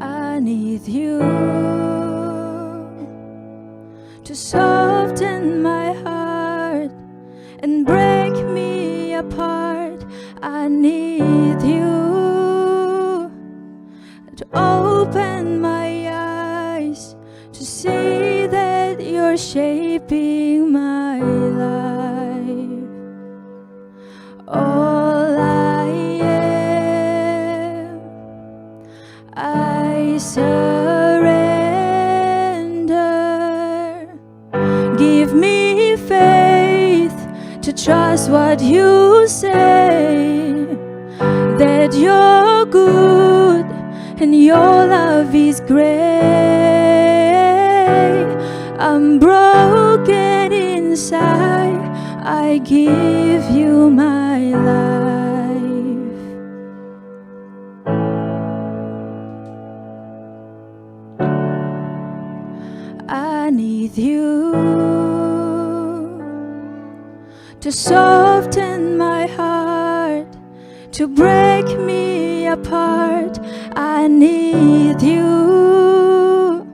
I need you to soften my heart and break me apart. I need you to open my eyes to see that you're shaping my life. All I am, I surrender. Give me faith to trust what you say, that you're good and your love is great. I'm broken inside, I give you my life. I need you to soften my heart, to break me apart. I need you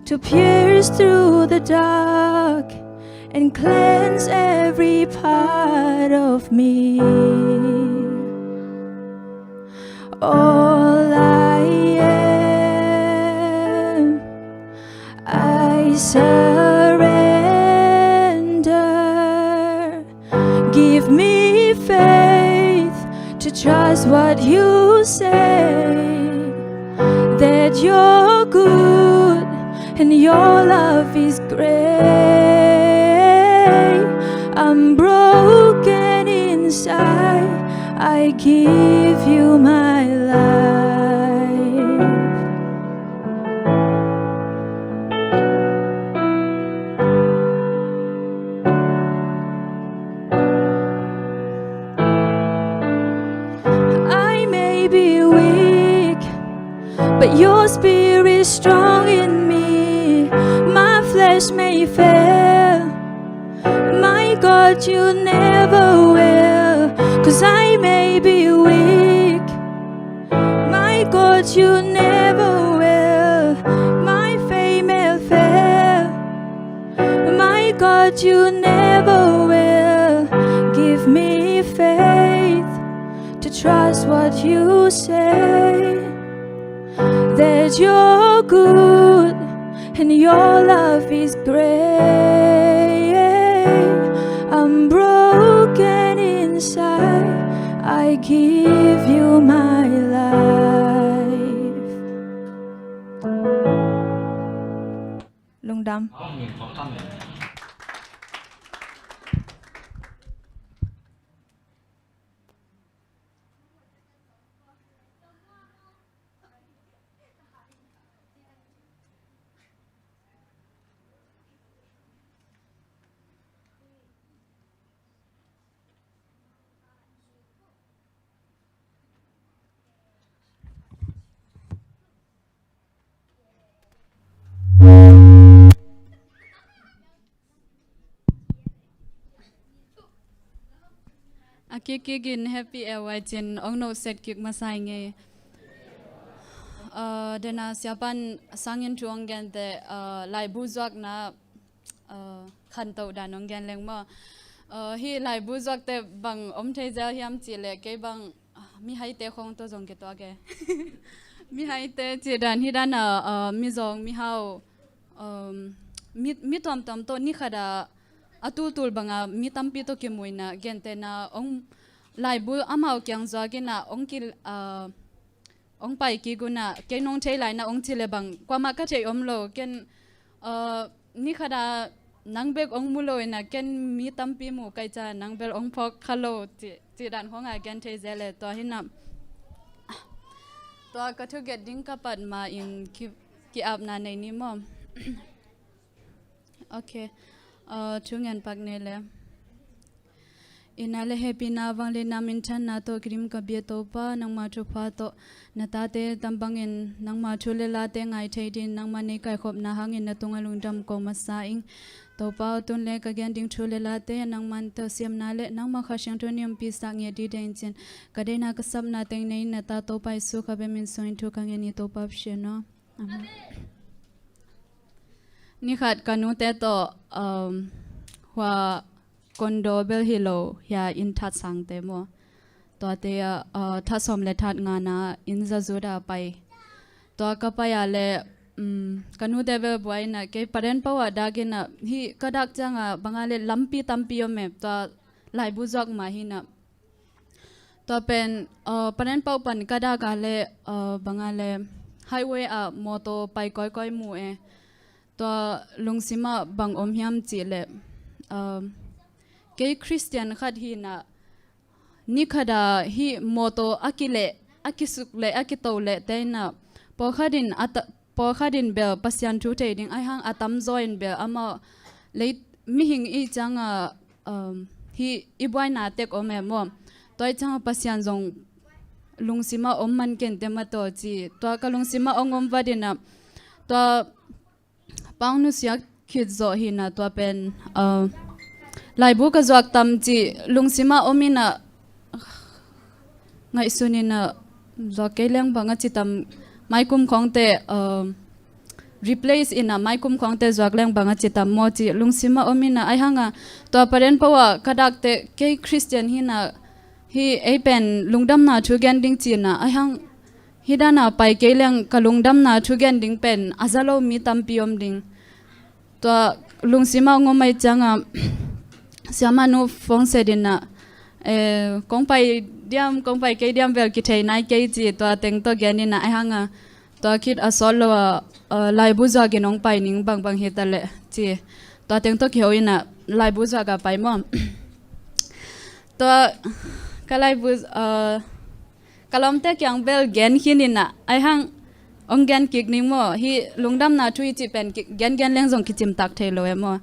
to pierce through the dark and cleanse every part of me. All I am, I surrender. Give me faith to trust what you say, that you're good and your love is great. I'm broken inside, I give you my life. I may be weak, but your spirit strong in me. My flesh may fail, my God, you never will. 'Cause I may be weak, my God, you never You never will give me faith to trust what you say, that you're good and your love is great. I'm broken inside, I give you my life. Lungdam. A kik kik in happy e vai cin ong no set kik masa i ngei. Uh, dena siapan sangin thu ong gen te, uh, laibu zuakna, uh, khantoh dan ong gen leng maw. Uh, hi laibu zuak te bang om thei zel hiam cih leh kei bang, ah, mihaite khong tawh zong kituak e. Mihaite cih dan hi dan a, uh, mizawng mihau, um, mi, mi tuamtuam tawh ni khat a, a tultul banga mi tampi tawh kimuina gentehna ong laibu amau kiang zuak ina ong ki, uh, ong pai kik una kei nong thei lai na ong ci le bang kuamah ka thei om lo ken, uh, ni khat a nang bek ong mu lo ina ken mi tampi mu kai ca nang bel ong phawk kha lo ci, ci dan khong a gen thei zel e tua hi na. Tua ka thuget ding ka pat ma in ki, ki apna nei ni maw. Ok. Uh, thu ngen pak ni le. Ina le hehpihna vangliatna minthanna tawh kidim ka bia Topa nangma thupha tawh na tate tam bangin nangma thu le late ngai thei din nangma nei kaikhopna hangin na tungah lungdam ko masa ing. Topa aw tun le ka gen ding thu le late nangman tawh siamna le nangma Kha Siangtho nih ompihsak ngiat dih dengin cin ka deihna ka sapna teng nei na ta Topa Jesu Kha bia min sungin thu ka ngen hi Topa Pasian aw. Amen. Ni khat ka nute tawh, um, hua condo bel hi lo hia inn that sangte maw. Tuate ah, uh, that sawm le that ngana inn zazut a pai. Tua ka pai a le, um, ka nute bel buai ina kei paren pau a dak ina hi ka dak cianga banga le lampi tampi om e tua laibu zuak ma hi na. Tua pen, uh, paren pau pan ka dak a le, uh, banga le highway a mawtaw pai kawikawi mu e. Tua lungsimah bang om hiam cih le, uh, kei Khristian khat hi na ni khat a hi mawtaw a kileh, a kisuk leh, a kito leh te ina pawlkhat in a ta, pawlkhat in bel Pasian thu thei ding aihang a tamzaw in bel amau lei mihing i cianga, um, hi i buaina tek om e maw. Tua i cianga Pasian zong lungsimah om man kente mataw ci. Tua ka lungsimah ong om vadina tua pau nusia khit zawh hi na tua pen, uh, laibu ka zuak tam ci lungsimah om ina ngaihsun ina zuak kei leng bang a ci tam maikum khongte, uh, replace ina maikum khongte zuak leng bang a ci tam maw ci lungsimah om ina aihanga tua paren pau a ka dakte kei Khristian hi na hi ei pen lungdamna thu gen ding ci na aihang hi dana pai kei leng ka lungdamna thu gen ding pen a za lo mi tampi om ding. Tua lungsimah ong om ai cianga siamah nu phone set ina, eh, kong pai diam, kong pai kei diam bel kithei nai kei ci tua teng tawh gen ina aihanga tua khit a sawt lo a, uh, laibu zuak in ong pai ning bangbang hi ta leh ci tua teng tawh kiho ina laibu zuak a pai maw. Tua ka laibu, uh, ka lawmte kiang bel gen khin ina aihang ong gen kik ning maw hi lungdamna thu i cih pen ki, gen gen leng zong kicimtak thei lo e maw.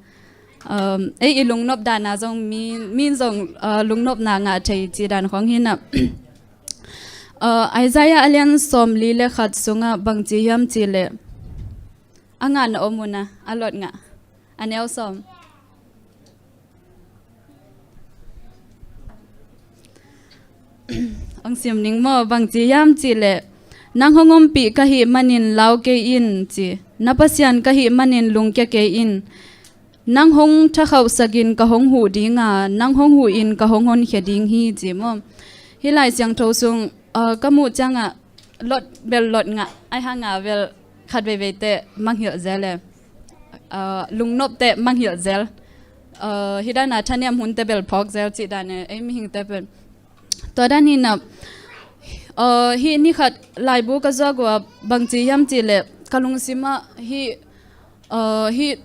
Um, ei i lungnop dana zong mi, mi zong, uh, lungnopna ngah thei ci dan khong hi na. Uh, Isaiah a lian sawmli le khat sungah bang ci hiam cih leh a ngah na om una a lot ngah a neu sawm. Ong sim ning maw bang ci hiam cih leh nang hong ompih ka hih manin lau kei in ci na Pasian ka hih manin lungkia kei in. Nang hong thakhauhsakin ka hong huh dinga, nang hong huhin ka hong honkhia ding hi, ci maw. Hih Lai Siangtho sung, uh, ka muh ciangah lot bel lot ngah, aihanga bel khat veiveite mangngilh zel e. Uh, lungnopte mangngilh zel. Uh, hih dana thanem hunte bel phawk zel cih dan e, ei mihingte pen. Tua dan hinah, uh, hih nikhat laibu ka zuak uh a bangci hiam cihleh ka lungsimah hih, uh, hih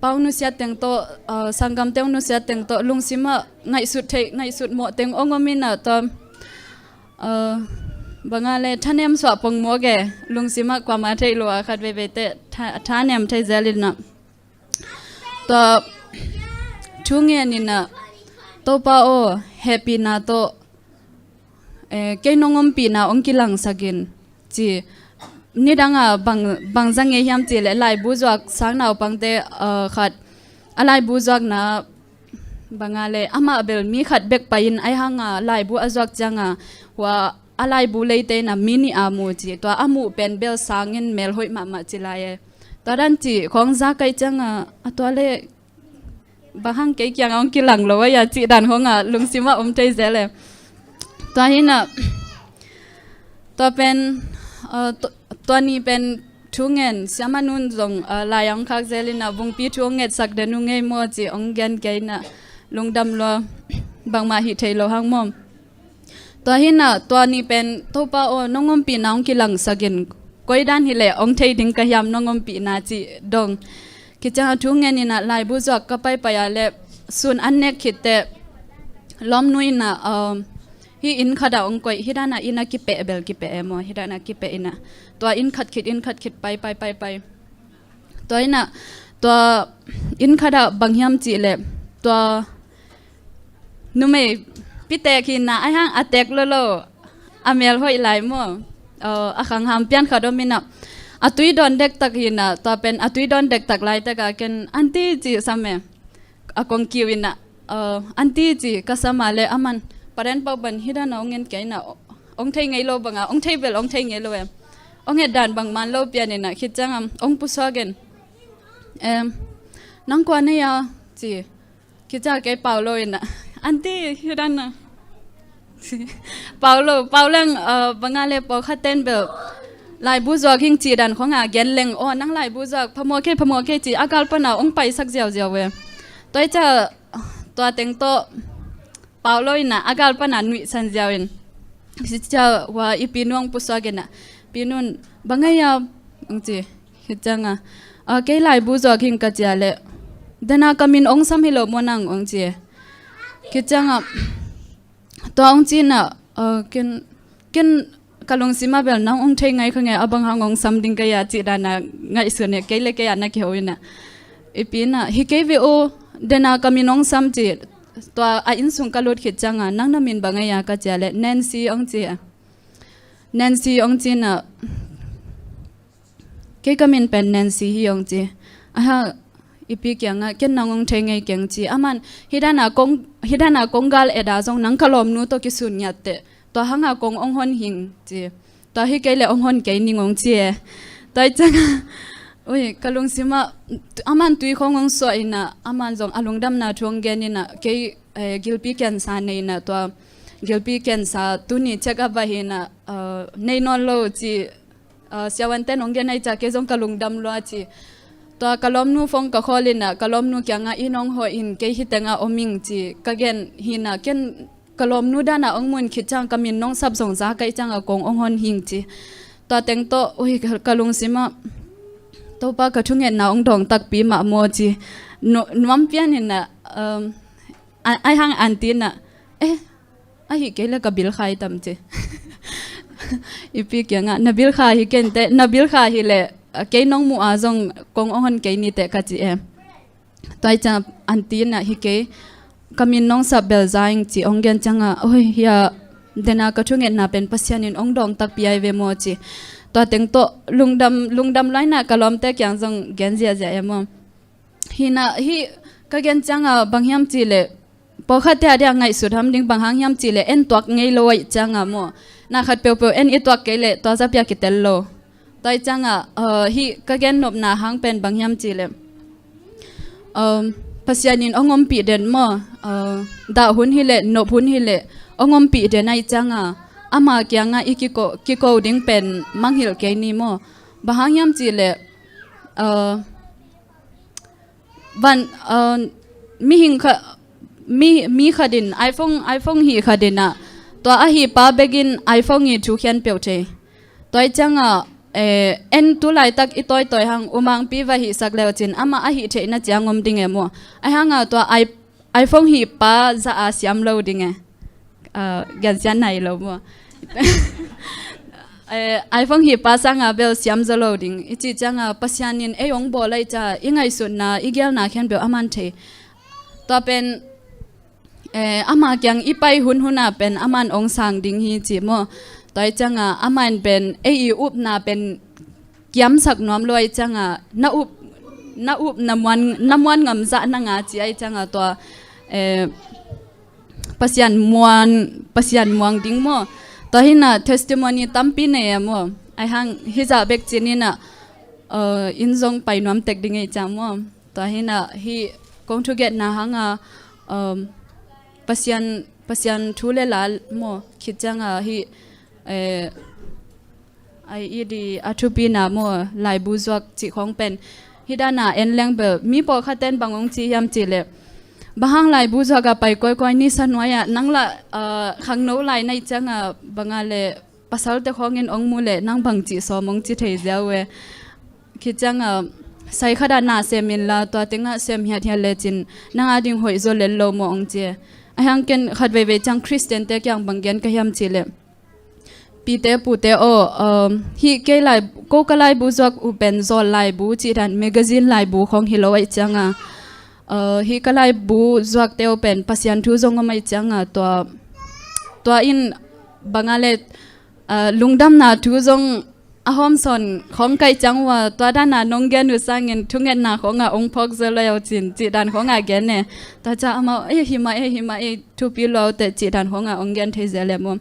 pau nusiat teng tawh, uh, sanggamte nusiat teng tawh lungsimah ngaihsut theih, ngaihsut mawh teng ong om inah tua, uh, banga le thanem suah pong mawk e, lungsimah kuama theih lua khat veiveite tha-, thanem thei zel inah. Tua thu ngen inah, Topa aw, hehpihna tawh, eh, kei nong ompihna ong kilangsakin, ci. Nidanga bang, bang za ngei hiam cihleh laibu zuak sang naupangte, eh, khat a laibu zuakna banga le amah bel mi khat bek pai-in aihanga laibu a zuak cianga hua a laibu leite inah mi nih a mu ci. Tua a muh pen bel sangin melhoih mahmah ci lai e. Tua dan cih khawng za kaih cianga a tua le bang hang kei kiangah hong kilang lo a, cih dan khawngah lungsimah om thei zel e. Tua hinah tua pen, uh, tu-, tua ni pen thu ngen siamah nun zong, uh, lai a hong khak zel inah bungpi thu hong ngetsak den uh ngei maw ci hong gen kei inah lungdam lua, bangmah hih thei lo hang maw. Tua hinah tua ni pen Topa aw nong ompihna hong kilangsakin, koidan hileh hong thei ding ka hiam nong ompihna cih dong. Khit ciangah thu ngen inah laibu zuak ka paipai a le sun an nek khitteh lawmnu inah, um, hih inn khatah hong koih, hih danah inn a kipeh bel kipeh e maw, hih danah kipeh inah tua inn khat khit inn khat khit paipai paipai. Tua inah tua inn khatah bang hiam cihleh tua numei pitek hinah aihang a tek lolo a melhoih lai maw. Uh, a khangham pian khat om inah a tui dawn dektak hinah tua pen a tui dawn dektak laitakah ken aunty ci sam e. A kong kiu inah, uh, aunty ci ka sam a le aman paren pau ban hih dana ong en kei inah ong thei ngei lo banga ong thei bel ong thei ngei lo em. Ong et dan bang man lo pian inah khit ciangam ong pusuak en. Em, nang kua nei a ci. Khit ciang kei pau lo inah aunty hih dana pau lo, pau leng, uh, banga le pawlkhat ten bel laibu zuak hing cih dan khawngah gen leng aw nang laibu zuak phamawh kei phamawh kei ci a gal pana ong paisak ziauziau e. Tua i ca tua teng tawh pau lo inah a gal pana nuihsan ziau in. Khit ciang hua i pinu ong pusuak inah pinun bang ngai a ong ci. Khit ciangah, a, kei laibu zuak hing ka cia le dena ka min ong sam hi lo maw nang ong ci. Khit ciangah tua ong ci inah, a, ken, ken ka lungsimah bel nang ong thei ngai kha nge a bang hang ong sam ding ka hia cih dana ngaihsun e kei le kei a na kiho inah. I pi inah hi kei ve aw dena ka min ong sam ci. Tua a inn sung ka lut khit ciangah nang na min bang ngai a ka cia le Nancy ong ci. Nancy ong ci inah kei ka min pen Nancy hi ong ci. Aha, i pi kiangah ken nang ong thei ngei keng ci. Aman hih dana kong, hih dana kong gal eda zong nang ka lawmnu tawh kisun ngiatteh tua hanga kong ong hon hing ci. Tua hi kei le ong hon kei ning ong ci e. Tua i ciangah ui ka lungsimah aman tui khawng ong suah inah aman zong a lungdamna thu ong gen inah kei, eh, gilpi kensa nei inah tua gilpi kensa tuni check up ah hi inah, eh, nei nawn lo ci. Ah, siavuanten ong gen a i ca kei zong ka lungdam lua ci. Tua ka lawmnu phone ka call inah ka lawmnu kiangah inn ong hawh in kei hi tengah om ing ci ka gen hi inah ken ka lawmnu dana ong mun khit ciang ka min nong sap zong za ka i ciangah kong ong hon hing ci. Tua teng tawh ui ka, ka lungsimah Topa ka thungetna ong dawng takpi mah maw ci. Nu-, nuam pian inah, um, a, aihang aunty inah eh ahi kei le ka bilkha i tam ci. I pi kiangah na bilkha hi kenteh na bilkha hileh, a, kei nong muh a zong kong ong hon kei niteh ka ci e. Tua i ciangah aunty inah hi kei ka min nong sap bel za ing ci ong gen ciangah oi hia dena ka thungetna pen Pasian in ong dawng takpi ai ve maw ci. Tua teng tawh lungdam, lungdam lua inah ka lawmte kiang zong gen ziahziah e maw. Hi inah hih ka gen ciangah bang hiam cihleh pawlkhatte a diak ngaihsut ham ding bang hang hiam cihleh en tuak ngei lo ahih ciangah maw. Na khat peuhpeuh en i tuak kei leh tua zapi a kitel lo. Tua ahih ciangah, uh, hih ka gen nopna hang pen bang hiam cihleh, um, Pasian in hong ompih den maw, uh, dah hun hileh, nop hun hileh, hong ompih den ahih ciangah, ama kiangah i kiko, kiko ding pen mangngilh kei ni maw. Bang hang hiam cihleh, uh, van, uh, mihing kha, mi, mi khat in iPhone, iPhone hih khat in ah, tua a hihpa bekin iPhone i thu khempeuh thei. Tua ahih ciangah, eh, en tu laitak i tawitawi hang umangpi va hihsak le uh cin, amah a hih theihna ciang om ding e maw. Ahih hangah tua i, iPhone hihpa zah a siam lo ding e. Ah, gensiatna hi lo maw. Eh, iPhone hihpa sangah bel siam zaw lo ding. I cih ciangah Pasian in ei hong bawl ahih ciangah i ngaihsutna, i geelna khempeuh aman thei. Tua pen, eh, ama kiang i pai hunhun ah pen aman hong sang ding hi ci maw. Tua ahih ciangah amah in pen ei i upna pen kiamsak nuam lo ahih ciangah na up, na up na muan, na muan ngam zah na ngah ci ahih ciangah tua, eh, Pasian muan, Pasian muang ding maw. Tua hi in ah testimony tampi nei e maw. Ahih hang hih zah bek cin in ah, uh, inn zong pai nuam tek ding ahih ciang maw. Tua hi in ah hih kong thugenna hangah, um, Pasian, Pasian thu le la maw khit ciangah hih, eh, ai i di a thupina maw, laibu zuak cih khawng pen. Hih dan a en leng bel, mi pawlkhat ten bang hong ci hiam cihleh, bang hang laibu zuak a pai kawikawi ni sa nuai ah, nang lah, ah, khangno lai na hih ciangah, bang a leh pasalte khawng in hong mu leh, nang bang cih sawm hong ci thei ziau e. Khit ciangah, sai khat ah na sem inla, tua tengah sem hiathiat lecin, nang a ding hoih zaw lel lo maw hong ci e. Ahih hang ken khat veivei ciang Khristiante kiang bang gen ka hiam cihleh, pite pute aw, um, hih kei lai, ko ka laibu zuak uh pen zawl laibu cih dan magazine laibu khawng hi lo ahih ciangah, uh, hih ka laibu zuakte uh pen Pasian thu zong om ahih ciangah tua, tua in bang a leh, uh, lungdamna thu zong a hawmsawn khawng ka hih ciang uh a, tua dan a nong gen uh sangin thungetna khawngah hong phawk zaw lo uh cin cih dan khawngah gen e. Tua ciang amau, eh, hi mah, eh, hi mah, eh, thupi lua uh teh cih dan khawngah hong gen thei zel e maw.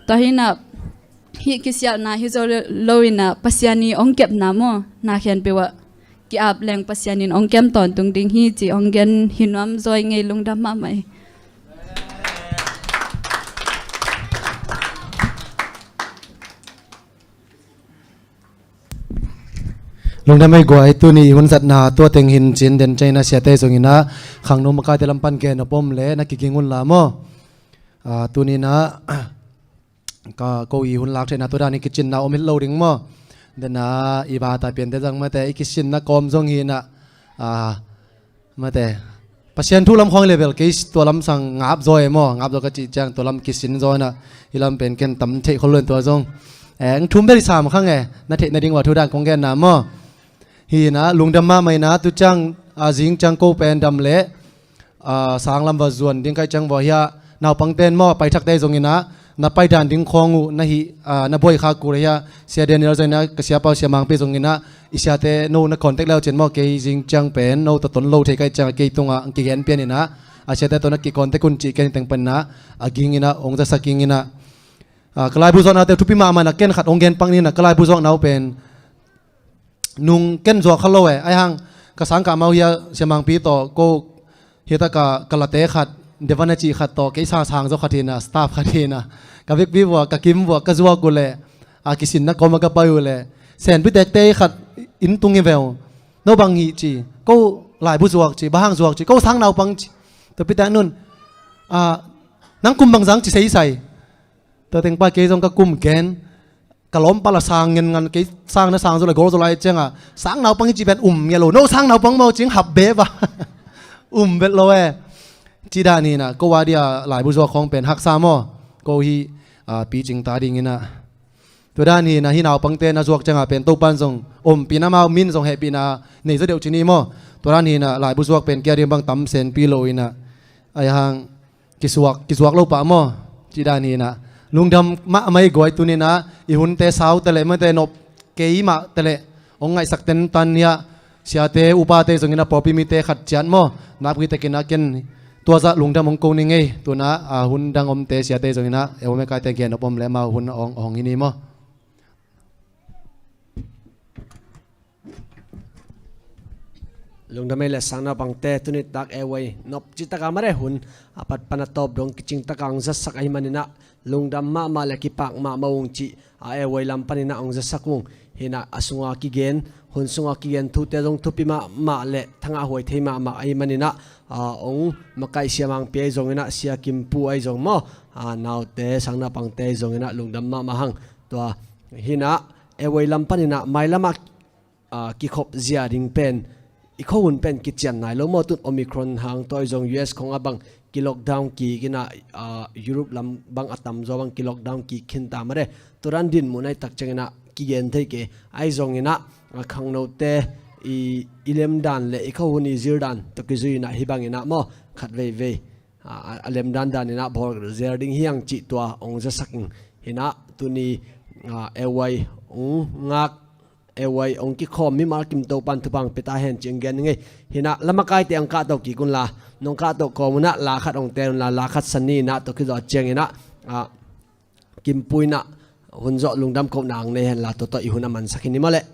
Tua hi in ah, hih kisialhna hi zaw lo in ah, Pasian i hong kepna maw, na khempeuh ah ki-ap leng Pasian in hong kem tawntung ding hi cih hong gen hi nuam zaw ing ei, lungdam mahmah ei. Lungdam ei guai, tuni i hun zatna tua teng hi in cin den ciangin ah siate zong in ah khangno makaite lam pan gen a pom leh na kiging un la maw. Ah, tuni in ah ka ko i hun lak theihna tua dan i kicinna om hi lo ding maw. Den a i bata piante zang mate i kisinna kawm zong hi in ah, ah, mate, Pasian thu lam khawng level kei tua lam sang ngap zaw e maw, ngap zaw ka cih ciang tua lam kisin zaw in ah, i lam pen ken tam theih khol lo in tua zong. Eh, thum bel i sam khang e, na theih nading uh a thu dan kong genna maw. Hi in ah, lungdam mahmah in ah, tu ciang, ah, zing ciang ko pen dam leh, ah, sang lam va zuan ding ka hih ciang vua hiah, naupangte in maw, paithakte zong in ah, na paidan ding khawng uh, na hih, ah, na buai khak uh leh hiah, Sia Daniel zong in ah, ka siapa uh Sia Mangpi zong in ah, i siate no na contact le uh cin maw, kei zing ciang pen, no tawh ton lo thei ka hih ciang kei tungah, kigen pian in ah, a siate tawh na ki contact un cih ken teng pan in ah, a ging in ah, hong zasak ing in ah. Ah, ka laibu zuaknate thupi mahmah in ah ken khat hong gen pak ni in ah, ka laibu zuakna uh pen, nung ken zuak kha lo e, ahih hang ka sangkah mau hiah Sia Mangpi tawh ko hi tak a ka late khat, Devan a cih khat tawh kei sang sang zaw khat hi in ah, staff khat hi in ah, ka vekpi vua, ka kim vua, ka zuak uh leh, a kisinna kawm ah ka pai uh leh, Senpi tekte khat inn tung hi ve uh, no bang hih ci, ko laibu zuak ci, bang hang zuak ci, ko sang naupang ci, tua pitak nun, ah, nang kum bang zang ci seisai, tua teng pa kei zong ka kum gen, ka lawmpa la sang ngenngan, kei sang na sang zaw le gol zaw lai ciangah, sang naupang i cih pen um nge lo, no sang naupang maw cing hap beba. Um vet lo e. Cih dan hi in ah, ko a dia laibu zuak khawng pen haksa maw. Ko hi, ah, picing ta ding in ah. Tua dan hi in ah, hih naupangte na zuak ciangah pen Topan zong ompihna, amau min zong hehpihna nei zaw deuh ci ni maw. Tua dan hi in ah, laibu zuak pen kei a ding bang tam Senpi lo in ah. Ahih hang, kisuak, kisuak lo pah maw, cih dan hi in ah. Lungdam mahmah ei guai, tuni in ah i hunte sau te leh, mate nop kei mah te leh, hong ngaihsak tentan hiah, siate upate zong in ah pawlpi mite khat ciat maw, nakpi takin ah ken tua zah lungdam hong ko ning ei, tu in ah, ah, hun dang omte siate zong in ah, e, om e, kaite gen nop om leh amau hun hong, hong hi ni maw. Lungdam ei le sang naupangte, tuni tak A Y nop citaka mare hun a pat pan a tawp dong kicing taka hong zatsak ahih maninah lungdam mahmah le kipak mahmah ung cih a A Y lam paninah hong zatsak ung. Hinah a sunga kigen, hun sunga kigen thute zong thupi mahmah le thangah huai thei mahmah ahih maninah, a, hong makaih Sia Mangpi ahi zonginah Sia Kimpu ahi zong maw, a, naute sang naupangte ahi zonginah lungdam mahmah hang. Tua hinah A Y lam paninah mailamah a, kikhop zia ding pen i khuahun pen kician nai lo maw. Tun Omicron hang tawh ahi zong U S khong a bang ki-lockdown kik inah, a, Europe lam bang a tamzaw bang ki-lockdown kik khinta mare. Tua dan dinmun ahih tak cianginah kigen thei kei. Ahi zonginah, a, khangnote i, i lemdan le i khuahun i zildan tawh kizui inah hih banginah maw khat veivei, a, a, a lemdan daninah bawl zel ding hi hang cih tua hong zatsak ing. Hinah tuni, a, A Y hong ngak, A Y hong kikhawm mimal kim Topan thupha hong pia ta hen cih hong gen ing ei. Hinah la makaite hong kahto kik unla, nong kahto kawm unah la khat hong teel unla, la khat sani inah tawh kizawh cianginah, a, Kimpu inah hun zawh lungdam kohna hong nei henla, tua tawh i hun a mansak hi ni maw leh.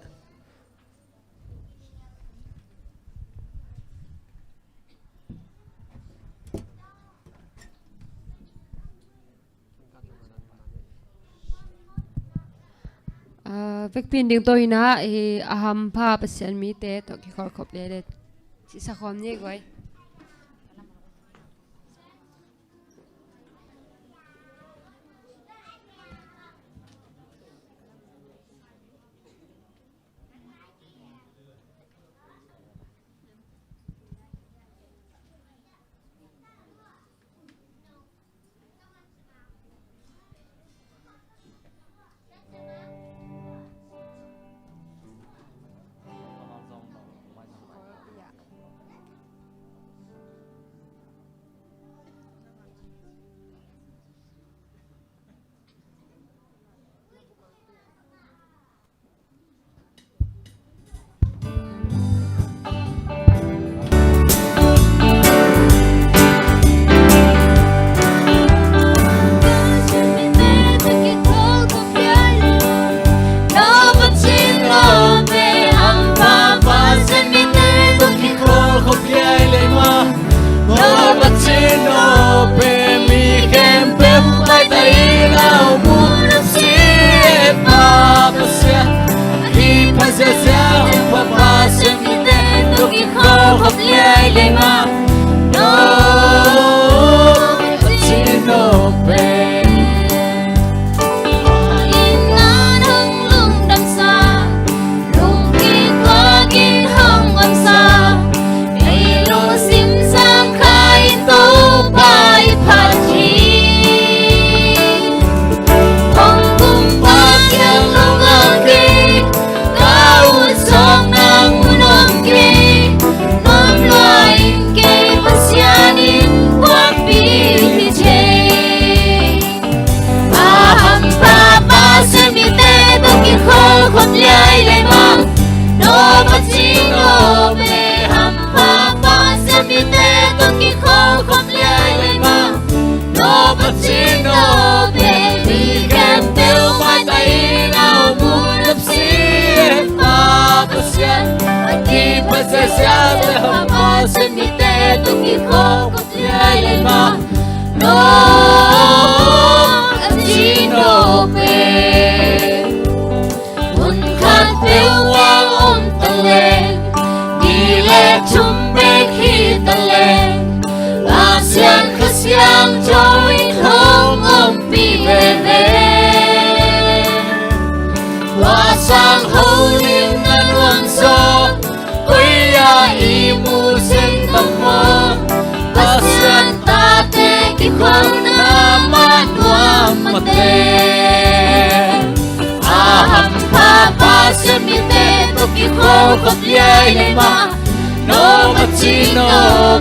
A, vekpi in ding to hinah, i a hampha Pasian mite tawh kikholhkhop lele. Sisa khawm ni guai. Hun khat peuh a om taleng, nih le thum bek hi taleng, Pasian Kha Siangtho in hong ompih veve. Tua sang holimna nuamzaw, koi-ah i mu zen bang maw, Pasian tate kikholhna mah nuam mate. A hampha Pasian mite tawh kikholhkhop liai le mah, no Pasian no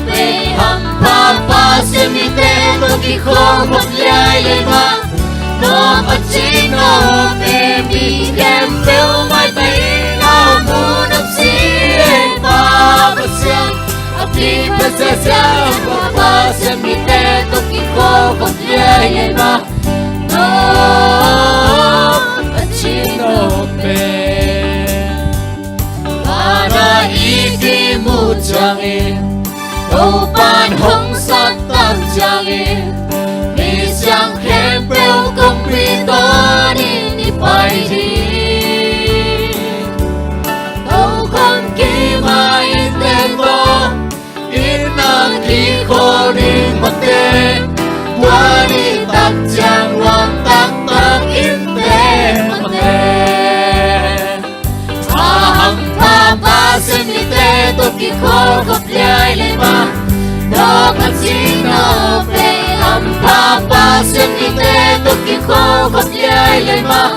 pe. Hampha Pasian mite tawh kikholhkhop liai le mah, no Pasian no pe. Mi khempeuh maitang in a mun a si e Pa Pasian. A pi Pasian, Pasian mite tawh kikholhkhop liai le mah, no Pasian no pe. Pada i ki mu Topa'n hong saptak ciangin misiang khempeuh kongpi tawnin i pai ding. Tokhom kima innte tawh, inn a kikhawl ding mate, tua ni tak ciang nuam taktak innte mate. Tha hampha Pasian mite tawh kikhawl khop liai lei mah, no Pasian no pe. Hampha Pasian mite tawh kikhawl khop liai lei mah,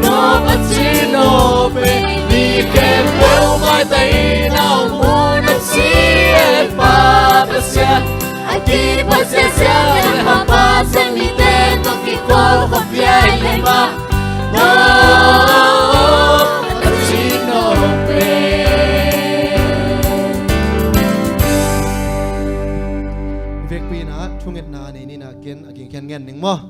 no Pasian no pe. Mi khempeuh maitai na om hun a si e Pa Pasian. A kiphasia siang e Pa Pasian mite tawh kikhawl khop liai lei mah. Vekpi in ah thungetna nei ni, na ken a ging khian ngen ning maw.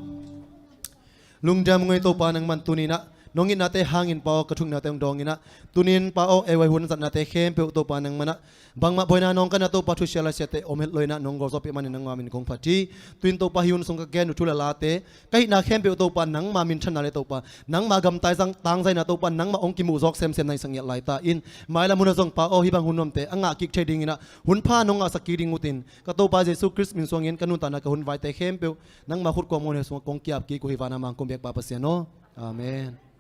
Lungdam ngei Topa, nangman tuni in ah nong itnate hangin Pa aw, ka thungetnate hong dawng in ah, tuni in Pa aw, ei huai hun zatnate khempeuh Topa nangman ah bangmah buaina nawngkaina Topa thusia laisiate om het lo in ah nong gawlzawhpih manin nangma min kong phat hi. Tu-in Topa hih hun sung ka gen uh thu le late, ka hihna khempeuh Topa nangma minthanna le Topa nangma gamtai zang tangzaina Topa nangmah hong kimuh zawk semsem na hihsak ngiat lai ta in. Mailam hun ah zong Pa aw, hih bang hun nuamte a ngah kik thei dingin ah hun pha nong ngahsak kik ding utin, ka Topa Jesu Khrist min suangin ka nuntakna ka hun vaite khempeuh nangma khut kuamah hun he sungah kong ki-ap kik uh hi, vana mangkung biak Pa Pasian aw. Amen.